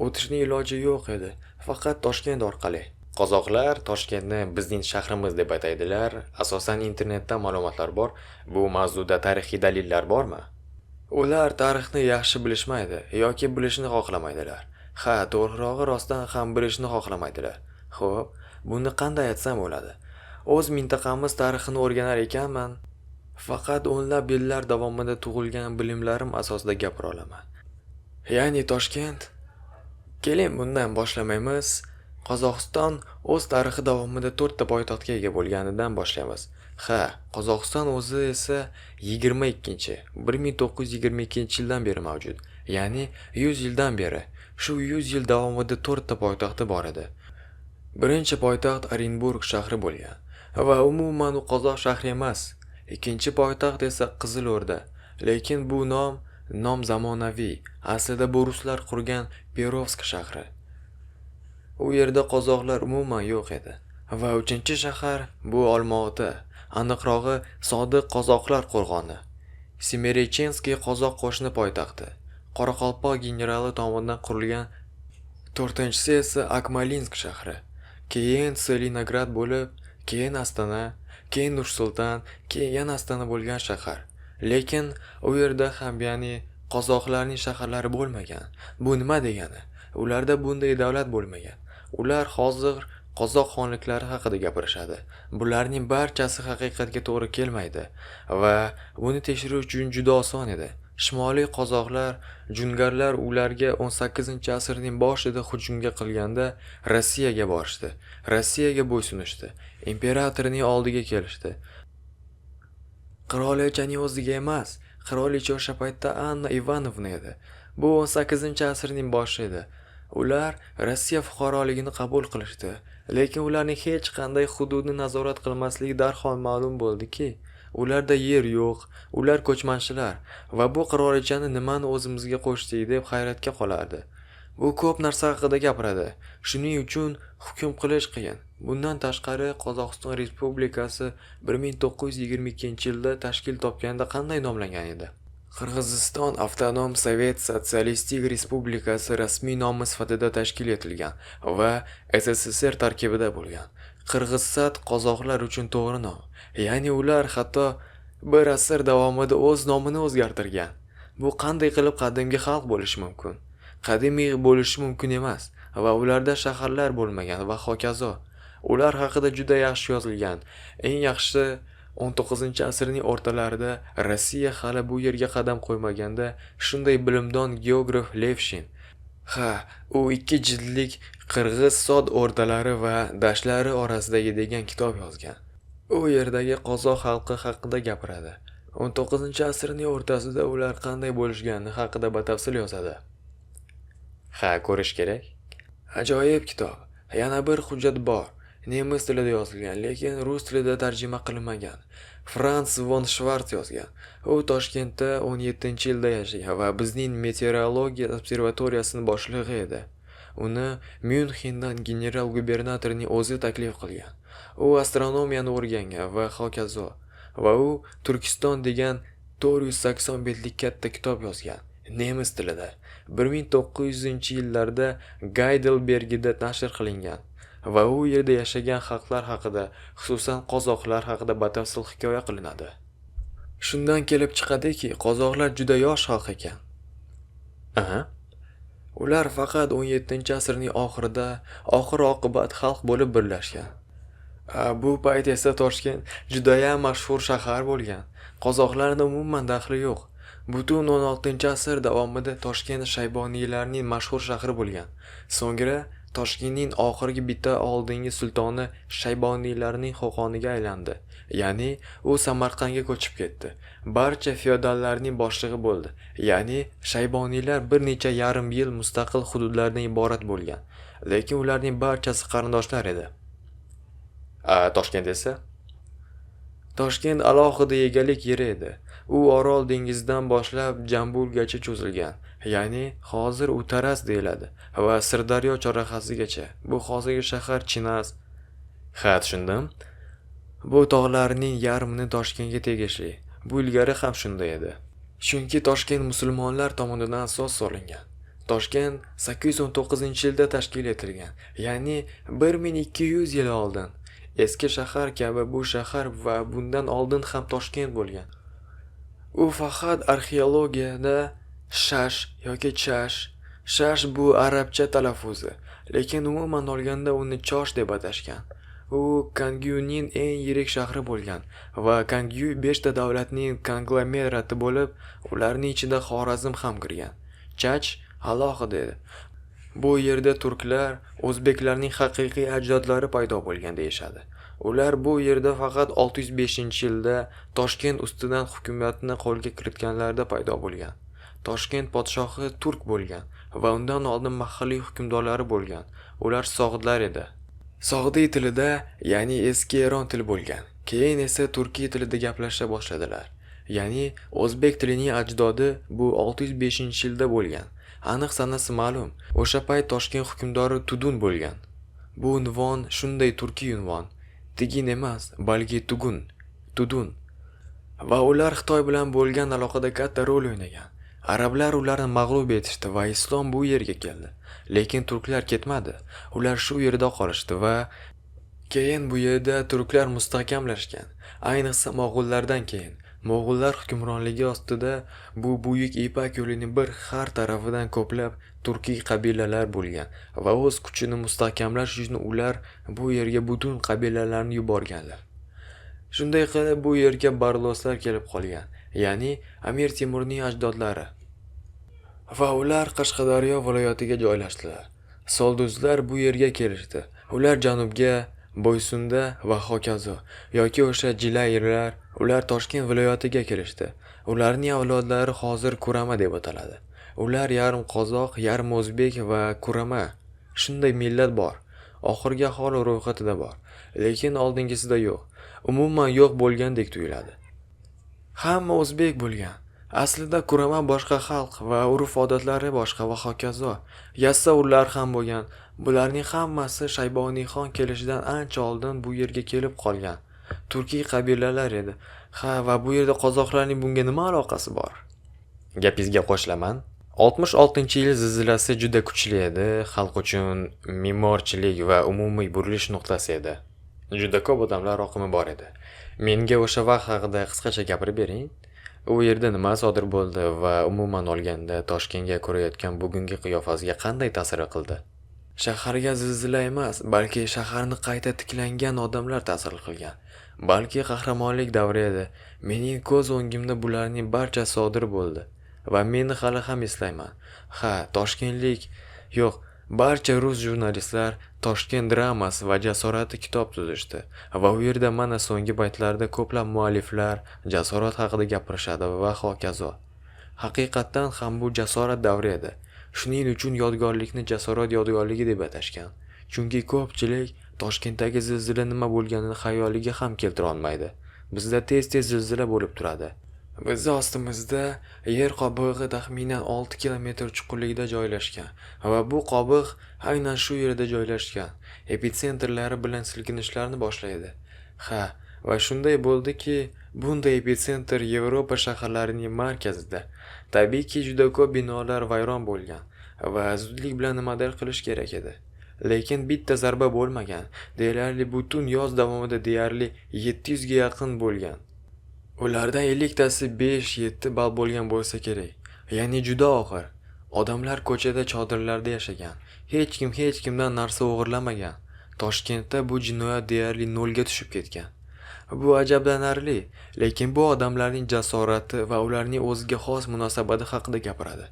O'tishning iloji yo'q edi, faqat Toshkent orqali. Qozoqlar Toshkentni bizning shahrimiz deb ataydilar. Asosan internetda ma'lumotlar bor. Bu mavzuda tarixiy dalillar bormi? Ular tarixni yaxshi bilishmaydi yoki bilishni xohlamaydilar. Ha, to'g'rirog'i rostdan ham bilishni xohlamaydilar. Xo'p, buni qanday aytsam bo'ladi? O'z mintaqamiz tarixini o'rganar ekanman, faqat o'nlab yillar davomida tug'ilgan bilimlarim asosida gapira olaman. Ya'ni Toshkent. Keling, bundan boshlamaymiz. Qozog'iston o'z tarixi davomida 4 ta poytaxtga ega bo'lganidan boshlaymiz. Ha, Qozog'iston o'zi esa 1922-yildan beri mavjud. Ya'ni 100 yildan beri. Shu 100 yil davomida 4 ta poytaxti bor edi. Birinchi poytaxt Orenburg shahri bo'lgan va umuman u qozoq shahri emas. Ikkinchi poytaxt esa Qizilo'rda. Lekin bu nom zamonaviy. Aslida bu ruslar qurgan Perovsk shahri. U yerda qozoqlar umuman yo'q edi. Va uchinchi shahar bu Olmaota, aniqrog'i Sodiq qozoqlar qo'rg'oni. Semerechenskiy qozoq qo'shni poytaxti. Qoraqalpoq generali tomonidan qurilgan. To'rtinchisi esa Akmolinsk shahri. Keyin Tselinograd bo'lib, keyin Astana, keyin Nur-Sultan, keyin yana Astana bo'lgan shahar. Lekin u yerda ham, ya'ni qozoqlarning shaharlari bo'lmagan. Bu nima degani? Ularda bunday davlat bo'lmagan. Ular hozir qozoq xonliklari haqida gapirishadi. Bularning barchasi haqiqatga to'g'ri kelmaydi va buni tekshirish uchun juda oson edi. Shimoliy qozoqlar, jungarlar ularga 18-asrning boshida hujumga qilganda Rossiyaga borishdi. Rossiyaga bo'ysunishdi. Imperatorning oldiga kelishdi. Qirolichaning o'ziga emas, qirolicha o'sha paytda Anna Ivanovna edi. Bu 18-asrning boshi edi. Ular Rossiya fuqaroligini qabul qilishdi, lekin ularning hech qanday hududni nazorat qilmasligi darhol ma'lum bo'ldiki, ularda yer yo'q, ular ko'chmanchilar va bu qirolichani nimani o'zimizga qo'shdik deb hayratga qolardi. Bu ko'p narsa haqida gapiradi. Shuning uchun hukm qilish qiyin. Bundan tashqari Qozog'iston Respublikasi 1922-yilda tashkil topganda qanday nomlangan edi? Qirg'iziston Avtonom Sovet Sotsialistik Respublikasi rasmiy nomi sifatida tashkil etilgan va SSSR tarkibida bo'lgan. Qirg'izsat qozoqlar uchun to'g'ri nom. Ya'ni ular hatto bir asr davomida o'z nomini o'zgartirgan. Bu qanday qilib qadimgi xalq bo'lishi mumkin? Qadimiy bo'lishi mumkin emas va ularda shaharlar bo'lmagan va hokazo. Ular haqida juda yaxshi yozilgan. Eng yaxshi 19-asrning o'rtalarida Rossiya hali bu yerga qadam qo'ymaganda shunday bilimdon geograf Levshin. Ha, u 2 jildlik Qirg'iz sod o'rtalari va dashtlari orasidagi degan kitob yozgan. U yerdagi qozoq xalqi haqida gapiradi. 19-asrning o'rtasida ular qanday bo'lishgani haqida batafsil yozadi. Ha, ko'rish kerak. Ajoyib kitob. Yana bir hujjat bor. Nemis tilida yozilgan, lekin rus tilida tarjima qilinmagan. Frans von Shvarts yozgan. U Toshkentda 17-yilda yashagan va bizning meteorologiya observatoriyasining boshlig'i edi. Uni Myunxendan general-gubernatorning o'zi taklif qilgan. U astronomiyani o'rgangan va hokazo. Va u Turkiston degan 480 betlik katta kitob yozgan. Nemis tilida. 1900-yillarda Gaydelbergida nashr qilingan. Va u yerda yashagan xalqlar haqida, xususan qozoqlar haqida batafsil hikoya qilinadi. Shundan kelib chiqadiki, qozoqlar juda yosh xalq ekan. Aha. Ular faqat 17-asrning oxirida oxir-oqibat xalq bo'lib birlashgan. Bu payt esa Toshkent judayam mashhur shahar bo'lgan. Qozoqlarning umuman daxli yo'q. Butun 16-asr davomida Toshkent shayboniylarning mashhur shahri bo'lgan. So'ngra Toshkentning oxirgi bitta oldingi sultoni shayboniylarning xoqoniga aylandi. Ya'ni u Samarqandga ko'chib ketdi. Barcha feodallarning boshlig'i bo'ldi. Ya'ni shayboniylar bir necha yarim yil mustaqil hududlardan iborat bo'lgan. Lekin ularning barchasi qarindoshlar edi. Toshkent esa? Toshkent alohida egalik yeri edi. U Orol dengizidan boshlab Jambulgacha cho'zilgan. Ya'ni hozir u Taraz deyiladi va Sirdaryo chorrahasigacha. Bu hozirgi shahar Chinaz. Ha, tushundim. Bu tog'larning yarmini Toshkentga tegishli. Bu ilgari ham shunday edi. Chunki Toshkent musulmonlar tomonidan asos solingan. Toshkent 819-yilda tashkil etilgan, ya'ni 1200 yil oldin. Eski shahar kabi bu shahar va bundan oldin ham Toshkent bo'lgan. U faqat arxeologiyada Shash yoki Chash. Shash bu arabcha talaffuzi, lekin umuman olganda uni Chosh deb atashgan. U Kangyuning eng yirik shahri bo'lgan va Kangyu 5 ta davlatning konglomerati bo'lib, ularning ichida Xorazm ham kirgan. Chach alohida edi. Bu yerda turklar, o'zbeklarning haqiqiy ajdodlari paydo bo'lgan deyishadi. Ular bu yerda faqat 605-yilda Toshkent ustidan hukumatni qo'lga kiritganlarida paydo bo'lgan. Toshkent podshohi turk bo'lgan va undan oldin mahalliy hukmdorlari bo'lgan. Ular sog'dlar edi. Sog'diy tilida, ya'ni eski Eron tili bo'lgan. Keyin esa turkiy tilida gaplasha boshladilar. Ya'ni o'zbek tilining ajdodi bu 605-yilda bo'lgan. Aniq sanasi ma'lum. O'sha payt Toshkent hukmdori Tudun bo'lgan. Bu unvon shunday turkiy unvon. Tigin emas, balki Tugun, Tudun. Va ular Xitoy bilan bo'lgan aloqada katta rol o'ynagan. Arablar ularni mag'lub etishdi va islom bu yerga keldi. Lekin turklar ketmadi. Ular shu yerda qolishdi va keyin bu yerda turklar mustahkamlashgan. Ayniqsa mo'g'ullardan keyin. Mo'g'ullar hukmronligi ostida bu buyuk Ipak yo'lining bir har tarafidan ko'plab turkiy qabilalar bo'lgan va o'z kuchini mustahkamlash uchun ular bu yerga butun qabilalarni yuborganlar. Shunday qilib bu yerga barloslar kelib qolgan, ya'ni Amir Temurning ajdodlari. Va ular Qashqadaryo viloyatiga joylashdilar. Solduzlar bu yerga kelishdi. Ular janubga, Boysunda va hokazo yoki o'sha Jilayirlar, ular Toshkent viloyatiga kelishdi. Ularning avlodlari hozir Kurama deb ataladi. Ular yarim qozoq, yarim o'zbek va Kurama. Shunday millat bor. Oxirgi aholi ro'yxatida bor, lekin oldingisida yo'q. Umuman yo'q bo'lgandek tuyuladi. Hamma o'zbek bo'lgan. Aslida Kurama boshqa xalq va urf-odatlari boshqa va hokazo. Yassavullar ham bo'lgan. Bularning hammasi Shayboniyxon kelishidan ancha oldin bu yerga kelib qolgan. Turkiy qabilalar edi. Ha, va bu yerda qozoqlarning bunga nima aloqasi bor? Gapingizga qo'shilaman. 66-yil zilzilasi juda kuchli edi, xalq uchun me'morchilik va umumiy burilish nuqtasi edi. Juda ko'p odamlar oqimi bor edi. Menga o'sha vaqt haqida qisqacha gapirib bering. U yerda nima sodir bo'ldi va umuman olganda Toshkentga ko'rayotgan bugungi qiyofasiga qanday ta'sir qildi? Shaharga zilzila emas, balki shaharni qayta tiklangan odamlar ta'sir qilgan. Balki qahramonlik davri edi. Mening ko'z o'ngimda bularning barchasi sodir bo'ldi va meni hali ham eslayman. Ha, toshkentlik, yo'q, barcha rus jurnalistlar Toshkent dramasi va jasorati kitob tuzishdi va u yerda mana so'nggi paytlarda ko'plab mualliflar jasorat haqida gapirishadi va hokazo. Haqiqatdan ham bu jasorat davri edi. Shuning uchun yodgorlikni jasorat yodgorligi deb atashgan. Chunki ko'pchilik Toshkentdagi zilzila nima bo'lganini xayoliga ham keltira olmaydi. Bizda tez-tez zilzila bo'lib turadi. Bizni ostimizda yer qobig'i taxminan 6 kilometr chuqurlikda joylashgan va bu qobiq aynan shu yerda joylashgan epitsentrlari bilan silkinishlarni boshlaydi. Ha, va shunday bo'ldiki, bunday epitsentr Yevropa shaharlarining markazida. Tabiiyki, juda ko'p binolar vayron bo'lgan va zudlik bilan nimadir qilish kerak edi. Lekin bitta zarba bo'lmagan. Deyarli butun yoz davomida deyarli 700 ga yaqin bo'lgan. Ulardan 50 tasi 5-7 ball bo'lgan bo'lsa kerak. Ya'ni juda og'ir. Odamlar ko'chada chodirlarda yashagan. Hech kim hech kimdan narsa o'g'irlamagan. Toshkentda bu jinoyat deyarli nolga tushib ketgan. Bu ajablanarli, lekin bu odamlarning jasorati va ularning o'ziga xos munosabati haqida gapiradi.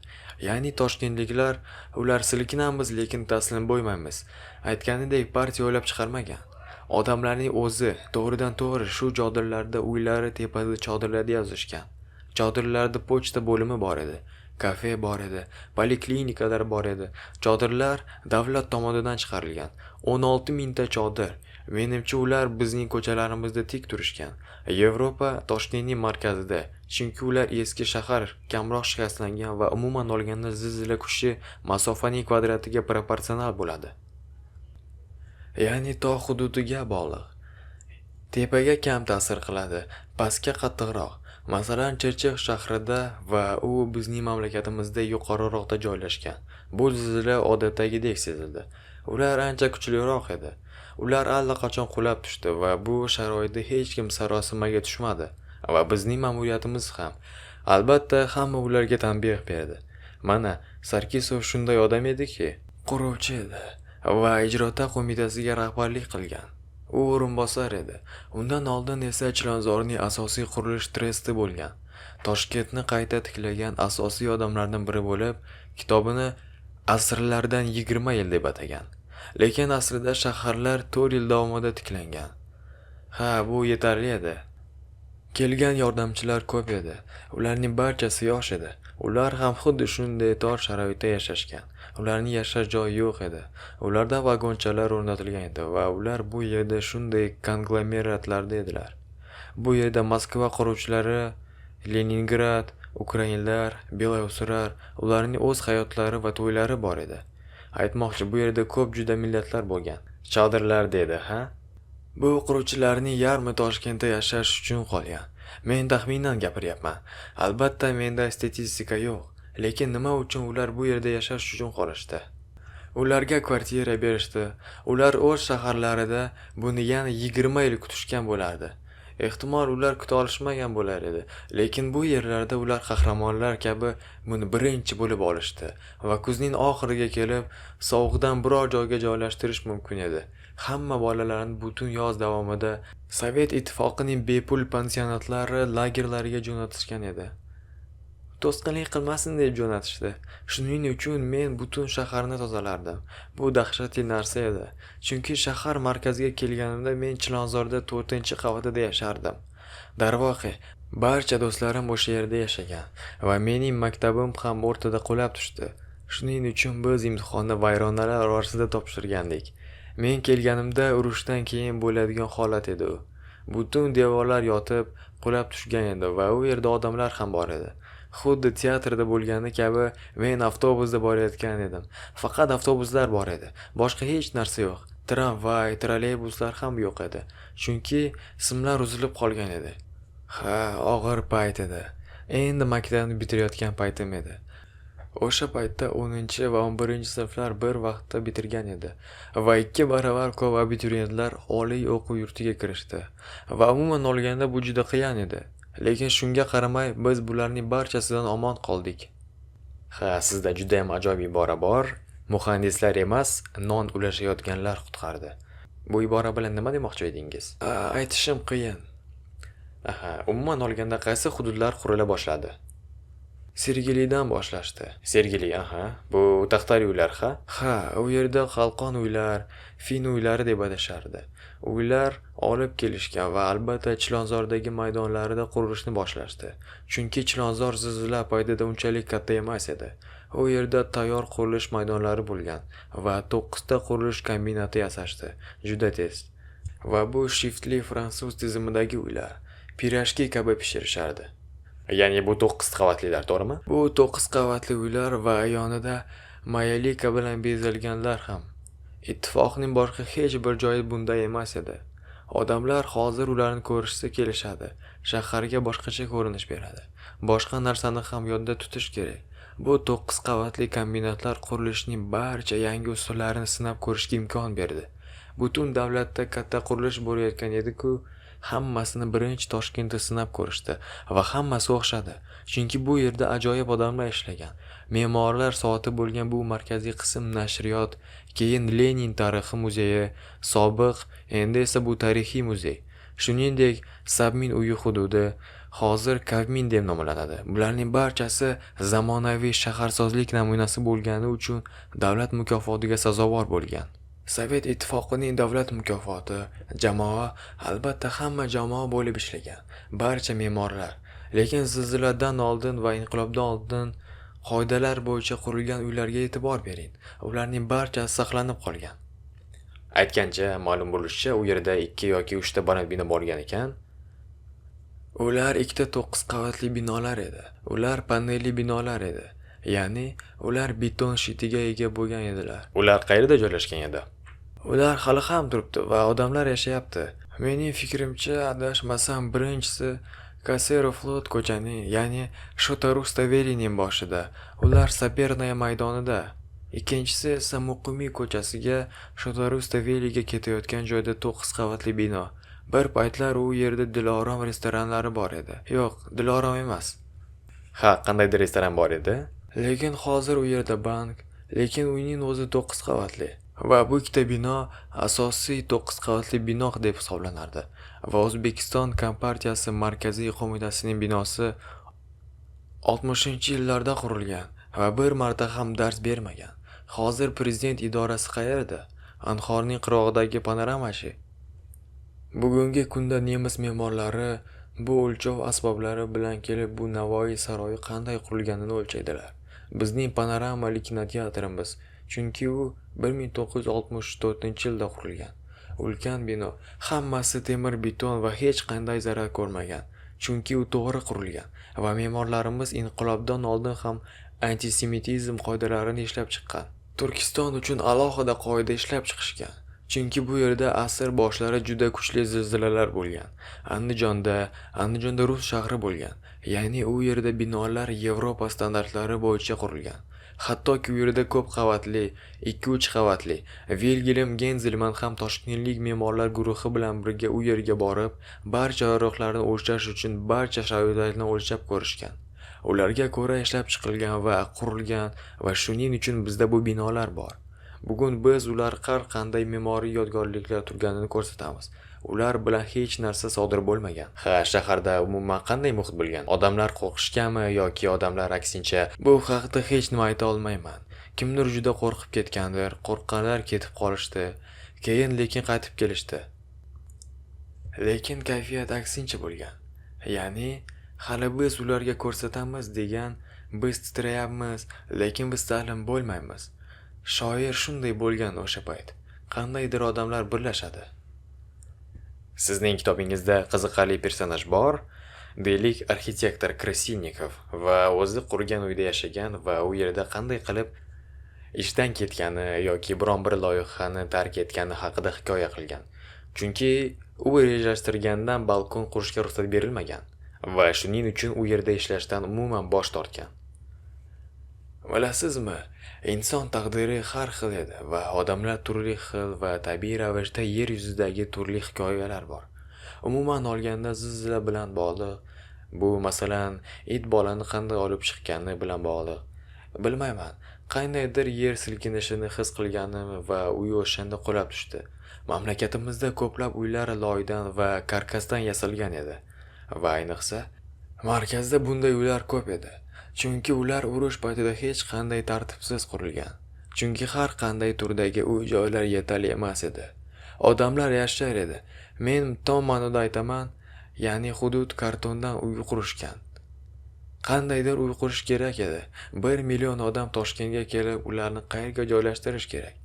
Ya'ni toshkentliklar, ular silkinamiz, lekin taslim bo'lmaymiz. Aytganidek, partiya o'ylab chiqarmagan. Odamlarning o'zi to'g'ridan to'g'ri shu chodirlarda, uylari tepada chodirlarda yozishgan. Chodirlarda pochta bo'limi bor edi. Kafe bor edi, poliklinikalar bor edi. Chodirlar davlat tomonidan chiqarilgan. 16 mingta chodir. Menimcha, ular bizning ko'chalarimizda tik turishgan. Yevropa Toshkentning markazida, chunki ular eski shahar, kamroq shikastlangan va umuman olganda zilzila kuchi masofaning kvadratiga proporsional bo'ladi. Ya'ni tog' hududiga bog'liq. Tepaga kam ta'sir qiladi, pastga qattiqroq. Masalan, Chirchiq shahrida va u bizning mamlakatimizda yuqoriroqda joylashgan. Bu zilzila odatdagidek sezildi. Ular ancha kuchliroq edi. Ular allaqachon qulab tushdi va bu sharoitda hech kim sarosimaga tushmadi va bizning ma'muriyatimiz ham. Albatta, hamma ularga tanbeh berdi. Mana, Sarkisov shunday odam ediki, quruvchi edi va ijroota qo'mitasiga rahbarlik qilgan. U o'rinbosar edi. Undan oldin esa Chilonzorning asosiy qurilish tresti bo'lgan. Toshkentni qayta tiklagan asosiy odamlardan biri bo'lib, kitobini asrlardan 20 yil deb atagan. Lekin aslida shaharlar 4 yil davomida tiklangan. Ha, bu yetarli edi. Kelgan yordamchilar ko'p edi. Ularning barchasi yosh edi. Ular ham xuddi shunday tor sharoitda yashashgan. Ularning yashash joyi yo'q edi. Ularda vagonchalar o'rnatilgan edi va ular bu yerda shunday konglomeratlarda edilar. Bu yerda Moskva quruvchilari, Leningrad, ukrainlar, belaruslar, ularning o'z hayotlari va to'ylari bor edi. Aytmoqchi, bu yerda ko'p juda millatlar bo'lgan. Chodirlar dedi, ha? Bu quruvchilarning yarmi Toshkentda yashash uchun qolgan. Men taxminan gapiryapman. Albatta, menda statistika yo'q. Lekin nima uchun ular bu yerda yashash uchun qolishdi? Ularga kvartira berishdi. Ular o'z shaharlarida buni yana 20 yil kutishgan bo'lardi. Ehtimol, ular kuta olishmagan bo'lar edi. Lekin bu yerlarda ular qahramonlar kabi buni birinchi bo'lib olishdi va kuzning oxiriga kelib sovuqdan biror joyga joylashtirish mumkin edi. Hamma bolalarni butun yoz davomida Sovet Ittifoqining bepul pansionatlari lagerlariga jo'natishgan edi. To'sqinlik qilmasin deb jo'natishdi. Shuning uchun men butun shaharni tozalardim. Bu dahshatli narsa edi. Chunki shahar markaziga kelganimda men Chilonzorda 4-qavatida yashardim. Darvoqe, barcha do'stlarim o'sha yerda yashagan va mening maktabim ham o'rtada qulab tushdi. Shuning uchun biz imtihonni vayronalar orasida topshirgandik. Men kelganimda urushdan keyin bo'ladigan holat edi u. Butun devorlar yotib, qulab tushgan edi va u yerda odamlar ham bor edi. Xuddi teatrda bo'lgani kabi men avtobusda borayotgan edim. Faqat avtobuslar bor edi. Boshqa hech narsa yo'q. Tramvay, trolleybuslar ham yo'q edi. Chunki simlar uzilib qolgan edi. Ha, og'ir payt edi. Endi maktabni bitirayotgan paytim edi. O'sha paytda 10 va 11-sinflar bir vaqtda bitirgan edi va 2 baravar ko'p abituriyentlar oliy o'quv yurtiga kirishdi. Va umuman olganda bu juda qiyin edi. Lekin shunga qaramay biz bularning barchasidan omon qoldik. Ha, sizda juda ham ajoyib ibora bor. Muhandislar emas, non ulashayotganlar qutqardi. Bu ibora bilan nima demoqchi edingiz? Aytishim qiyin. Aha, umuman olganda qaysi hududlar qurila boshladi? Sergelidan boshlashdi. Sergeli, aha, bu taxtali uylar, ha? Ha, u yerda qalqon uylar, fin uylari deb atashardi. Uylar olib kelishgan va albatta Chilonzordagi maydonlarida qurilishni boshlashdi. Chunki Chilonzor zilzila paytida unchalik katta emas edi. U yerda tayyor qurilish maydonlari bo'lgan va 9 ta qurilish kombinati yasashdi. Juda tez. Va bu shiftli fransuz tizimidagi uylar. Pirojki kabi pishirishardi. Ya'ni bu 9 qavatlilar, to'g'rimi? Bu 9 qavatli uylar va yonida mayolika bilan bezalganlar ham. Ittifoqning boshqa hech bir joyi bunday emas edi. Odamlar hozir ularni ko'rishsa kelishadi. Shaharga boshqacha ko'rinish beradi. Boshqa narsani ham yodda tutish kerak. Bu 9 qavatli kombinatlar qurilishning barcha yangi usullarini sinab ko'rishga imkon berdi. Butun davlatda katta qurilish bo'layotgan edi-ku, hammasini birinchi Toshkentda sinab ko'rishdi va hammasi o'xshadi. Chunki bu yerda ajoyib odamlar ishlagan. Me'morlar soati bo'lgan bu markaziy qism nashriyot, keyin Lenin tarixi muzeyi, sobiq, endi esa bu tarixiy muzey. Shuningdek, Sabmin uyi hududi hozir Kavmin deb nomlanadi. Bularning barchasi zamonaviy shaharsozlik namunasi bo'lgani uchun davlat mukofotiga sazovor bo'lgan. Sovet Ittifoqining davlat mukofoti, jamoa, albatta hamma jamoa bo'lib ishlagan. Barcha me'morlar. Lekin zilziladan oldin va inqilobdan oldin Qoidalar bo'yicha qurilgan uylarga e'tibor bering. Ularning barchasi saqlanib qolgan. Aytgancha, ma'lum bo'lishicha, u yerda 2 yoki 3 ta baland bino bo'lgan ekan. Ular ikkita 9 qavatli binolar edi. Ular panelli binolar edi. Ya'ni ular beton shitiga ega bo'lgan edilar. Ular qayerda joylashgan edi? Ular hali ham turibdi va odamlar yashayapti. Mening fikrimcha, adashmasam, birinchisi Kaseroflot ko'chaning, ya'ni Shota Rustavelining boshida. Ular Sapernaya maydonida. Ikkinchisi esa Muqimiy ko'chasiga, Shota Rustaveliga ketayotgan joyda 9 qavatli bino. Bir paytlar u yerda Dilorom restoranlari bor edi. Yo'q, Dilorom emas. Ha, qandaydir restoran bor edi. Lekin hozir u yerda bank, lekin uyning o'zi 9 qavatli. Va bu ikkita bino asosiy 9 qavatli bino deb hisoblanardi. Va O'zbekiston Kompartiyasi Markaziy Qo'mitasining binosi 60-yillarda qurilgan va bir marta ham dars bermagan. Hozir prezident idorasi qayerda? Anhorning qirg'og'idagi panoramachi. Bugungi kunda nemis me'morlari bu o'lchov asboblari bilan kelib bu Navoiy saroyi qanday qurilganini o'lchaydilar. Bizning panoramali kinoteatrimiz, chunki u 1964-yilda qurilgan. Ulkan bino, hammasi temir beton va hech qanday zarar ko'rmagan, chunki u to'g'ri qurilgan va me'morlarimiz inqilobdan oldin ham antisemitizm qoidalarini ishlab chiqqan. Turkiston uchun alohida qoida ishlab chiqishgan. Chunki bu yerda asr boshlari juda kuchli zilzilalar bo'lgan. Andijonda rus shahri bo'lgan. Ya'ni u yerda binolar Yevropa standartlari bo'yicha qurilgan. Hattoki u yerda ko'p qavatli, 2-3 qavatli Vilgelm Genzelman ham toshkentlik me'morlar guruhi bilan birga u yerga borib, barcha yorug'larni o'lchash uchun barcha sharoitlarni o'lchab ko'rishgan. Ularga ko'ra ishlab chiqilgan va qurilgan va shuning uchun bizda bu binolar bor. Bugun biz ular har qanday me'moriy yodgorliklar turganini ko'rsatamiz. Ular bilan hech narsa sodir bo'lmagan. Ha, shaharda umuman qanday muhit bo'lgan? Odamlar qo'rqishganmi yoki odamlar aksincha? Bu haqda hech nima ayta olmayman. Kimdir juda qo'rqib ketgandir, qo'rqqanlar ketib qolishdi. Keyin lekin qaytib kelishdi. Lekin kayfiyat aksincha bo'lgan. Ya'ni hali biz ularga ko'rsatamiz degan, biz titrayapmiz, lekin biz taslim bo'lmaymiz. Shoir shunday bo'lgan o'sha payt. Qandaydir odamlar birlashadi. Sizning kitobingizda qiziqarli personaj bor, deylik arxitektor Krasilnikov va o'zi qurgan uyda yashagan va u yerda qanday qilib ishdan ketgani yoki biron bir loyihani tark etgani haqida hikoya qilgan. Chunki u rejalashtirgandan balkon qurishga ruxsat berilmagan va shuning uchun u yerda ishlashdan umuman bosh tortgan. Bilasizmi, inson taqdiri har xil edi va odamlar turli xil va tabiiy ravishda yer yuzidagi turli hikoyalar bor. Umuman olganda zilzila bilan bog'liq. Bu masalan, it bolani qanday olib chiqqani bilan bog'liq. Bilmayman, qandaydir yer silkinishini his qilganim va uy o'shanda qulab tushdi. Mamlakatimizda ko'plab uylar loydan va karkasdan yasalgan edi va ayniqsa markazda bunday uylar ko'p edi. Chunki ular urush paytida hech qanday tartibsiz qurilgan. Chunki har qanday turdagi uy-joylar yetarli emas edi. Odamlar yashar edi. Men tom ma'noda aytaman, ya'ni hudud kartondan uy qurishgan. Qandaydir uy qurish kerak edi. 1 million odam Toshkentga kelib, ularni qayerga joylashtirish kerak?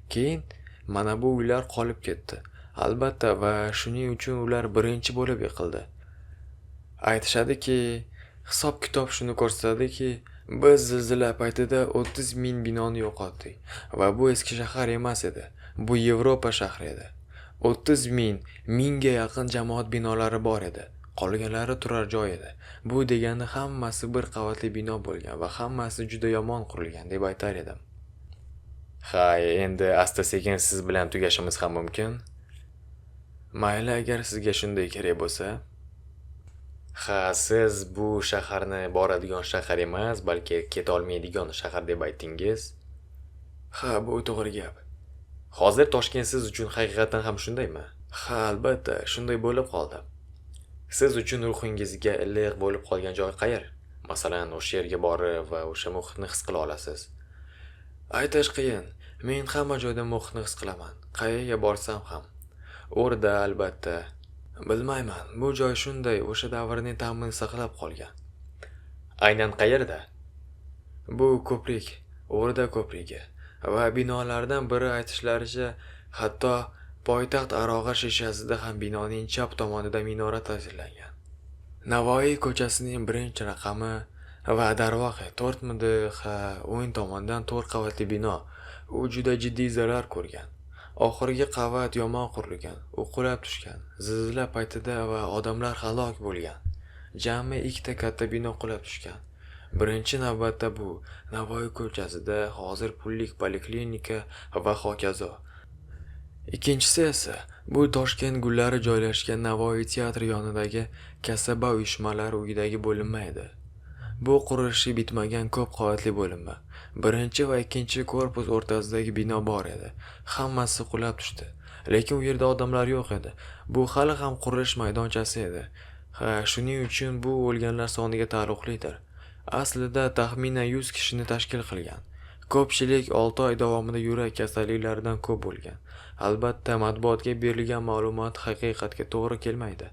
Keyin mana bu uylar qolib ketdi. Albatta, va shuning uchun ular birinchi bo'lib yiqildi. Aytishadiki, hisob-kitob shuni ko'rsatadiki, biz zilzila paytida 30 ming binoni yo'qotdik va bu eski shahar emas edi. Bu Yevropa shahri edi. 30 mingga yaqin jamoat binolari bor edi. Qolganlari turar joy edi. Bu degani hammasi bir qavatli bino bo'lgan va hammasi juda yomon qurilgan deb aytar edim. Ha, endi asta-sekin siz bilan tugashimiz ham mumkin. Mayli, agar sizga shunday kerak bo'lsa. Ha, siz bu shaharni boradigan shahar emas, balki keta olmaydigan shahar deb aytdingiz. Ha, bu to'g'ri gap. Hozir Toshkent siz uchun haqiqatan ham shundaymi? Ha, albatta, shunday bo'lib qoldi. Siz uchun ruhingizga iliq bo'lib qolgan joy qayer? Masalan, o'sha yerga borib va o'sha muhitni his qila olasiz. Aytish qiyin. Men hamma joyda muhitni his qilaman. Qayerga borsam ham. O'rda albatta. Bilmayman, bu joy shunday o'sha davrning ta'mini saqlab qolgan. Aynan qayerda? Bu ko'prik, O'rda ko'prigi va binolardan biri aytishlaricha, hatto poytaxt arog'i shishasida ham binoning chap tomonida minora tasvirlangan. Navoiy ko'chasining birinchi raqami va darvoqe 4midi, ha, o'ng tomondan 4 qavatli bino. U juda jiddiy zarar ko'rgan. Oxirgi qavat yomon qurilgan, u qulab tushgan. Zilzila paytida va odamlar halok bo'lgan. Jami 2 ta katta bino qulab tushgan. Birinchi navbatda bu Navoiy ko'chasida hozir pullik poliklinika va hokazo. Ikkinchisi esa bu Toshkent gullari joylashgan Navoiy teatri yonidagi kasaba uyushmalari uyidagi bo'linma edi. Bu qurilishi bitmagan ko'p qavatli bo'linma. Birinchi va ikkinchi korpus o'rtasidagi bino bor edi. Hammasi qulab tushdi. Lekin u yerda odamlar yo'q edi. Bu hali ham qurilish maydonchasi edi. Ha, shuning uchun bu o'lganlar soniga taalluqlidir. Aslida taxminan 100 kishini tashkil qilgan. Ko'pchilik 6 oy davomida yurak kasalliklaridan ko'p bo'lgan. Albatta, matbuotga berilgan ma'lumot haqiqatga to'g'ri kelmaydi.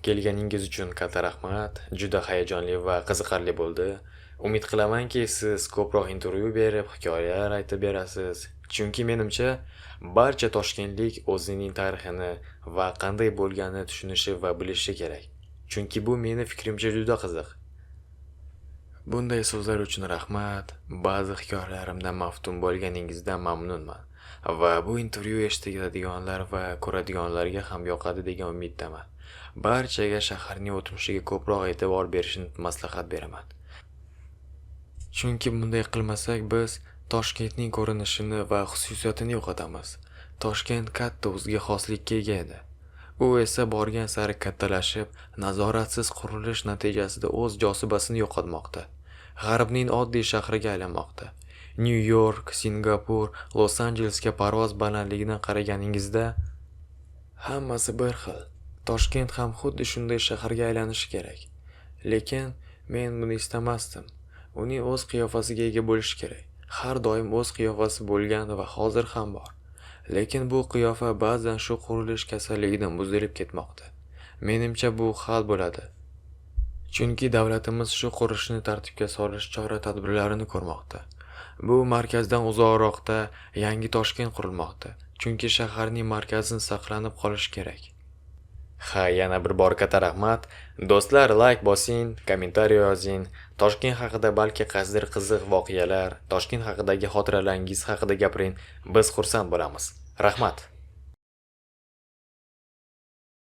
Kelganingiz uchun katta rahmat. Juda hayajonli va qiziqarli bo'ldi. Umid qilamanki, siz ko'proq intervyu berib, hikoyalar aytib berasiz. Chunki menimcha, barcha toshkentlik o'zining tarixini va qanday bo'lganini tushunishi va bilishi kerak. Chunki bu meni fikrimcha juda qiziq. Bunday so'zlar uchun rahmat. Ba'zi hikoyalarimdan maftun bo'lganingizdan mamnunman. Va bu intervyu eshitadiganlar va ko'radiganlarga ham yoqadi degan umiddaman. Barchaga shaharning o'tmishiga ko'proq e'tibor berishni maslahat beraman. Chunki bunday qilmasak biz Toshkentning ko'rinishini va xususiyatini yo'qotamiz. Toshkent katta o'ziga xoslikka ega edi. U esa borgan sari kattalashib, nazoratsiz qurilish natijasida o'z jozibasini yo'qotmoqda. G'arbning oddiy shahriga aylanmoqda. Nyu-York, Singapur, Los-Anjelesga parvoz balandligidan qaraganingizda hammasi bir xil. Toshkent ham xuddi shunday shaharga aylanishi kerak. Lekin men buni istamasdim. Uning o'z qiyofasiga ega bo'lishi kerak. Har doim o'z qiyofasi bo'lgan va hozir ham bor. Lekin bu qiyofa ba'zan shu qurilish kasalligidan buzilib ketmoqda. Menimcha bu hal bo'ladi. Chunki davlatimiz shu qurilishni tartibga solish chora-tadbirlarini ko'rmoqda. Bu markazdan uzoqroqda yangi Toshkent qurilmoqda. Chunki shaharning markazini saqlanib qolish kerak. Ha, yana bir bor katta rahmat. Do'stlar, like bosing, kommentariy yozing. Toshkent haqida balki qaysidir qiziq voqealar, Toshkent haqidagi xotiralaringiz haqida gapiring. Biz xursand bo'lamiz. Rahmat.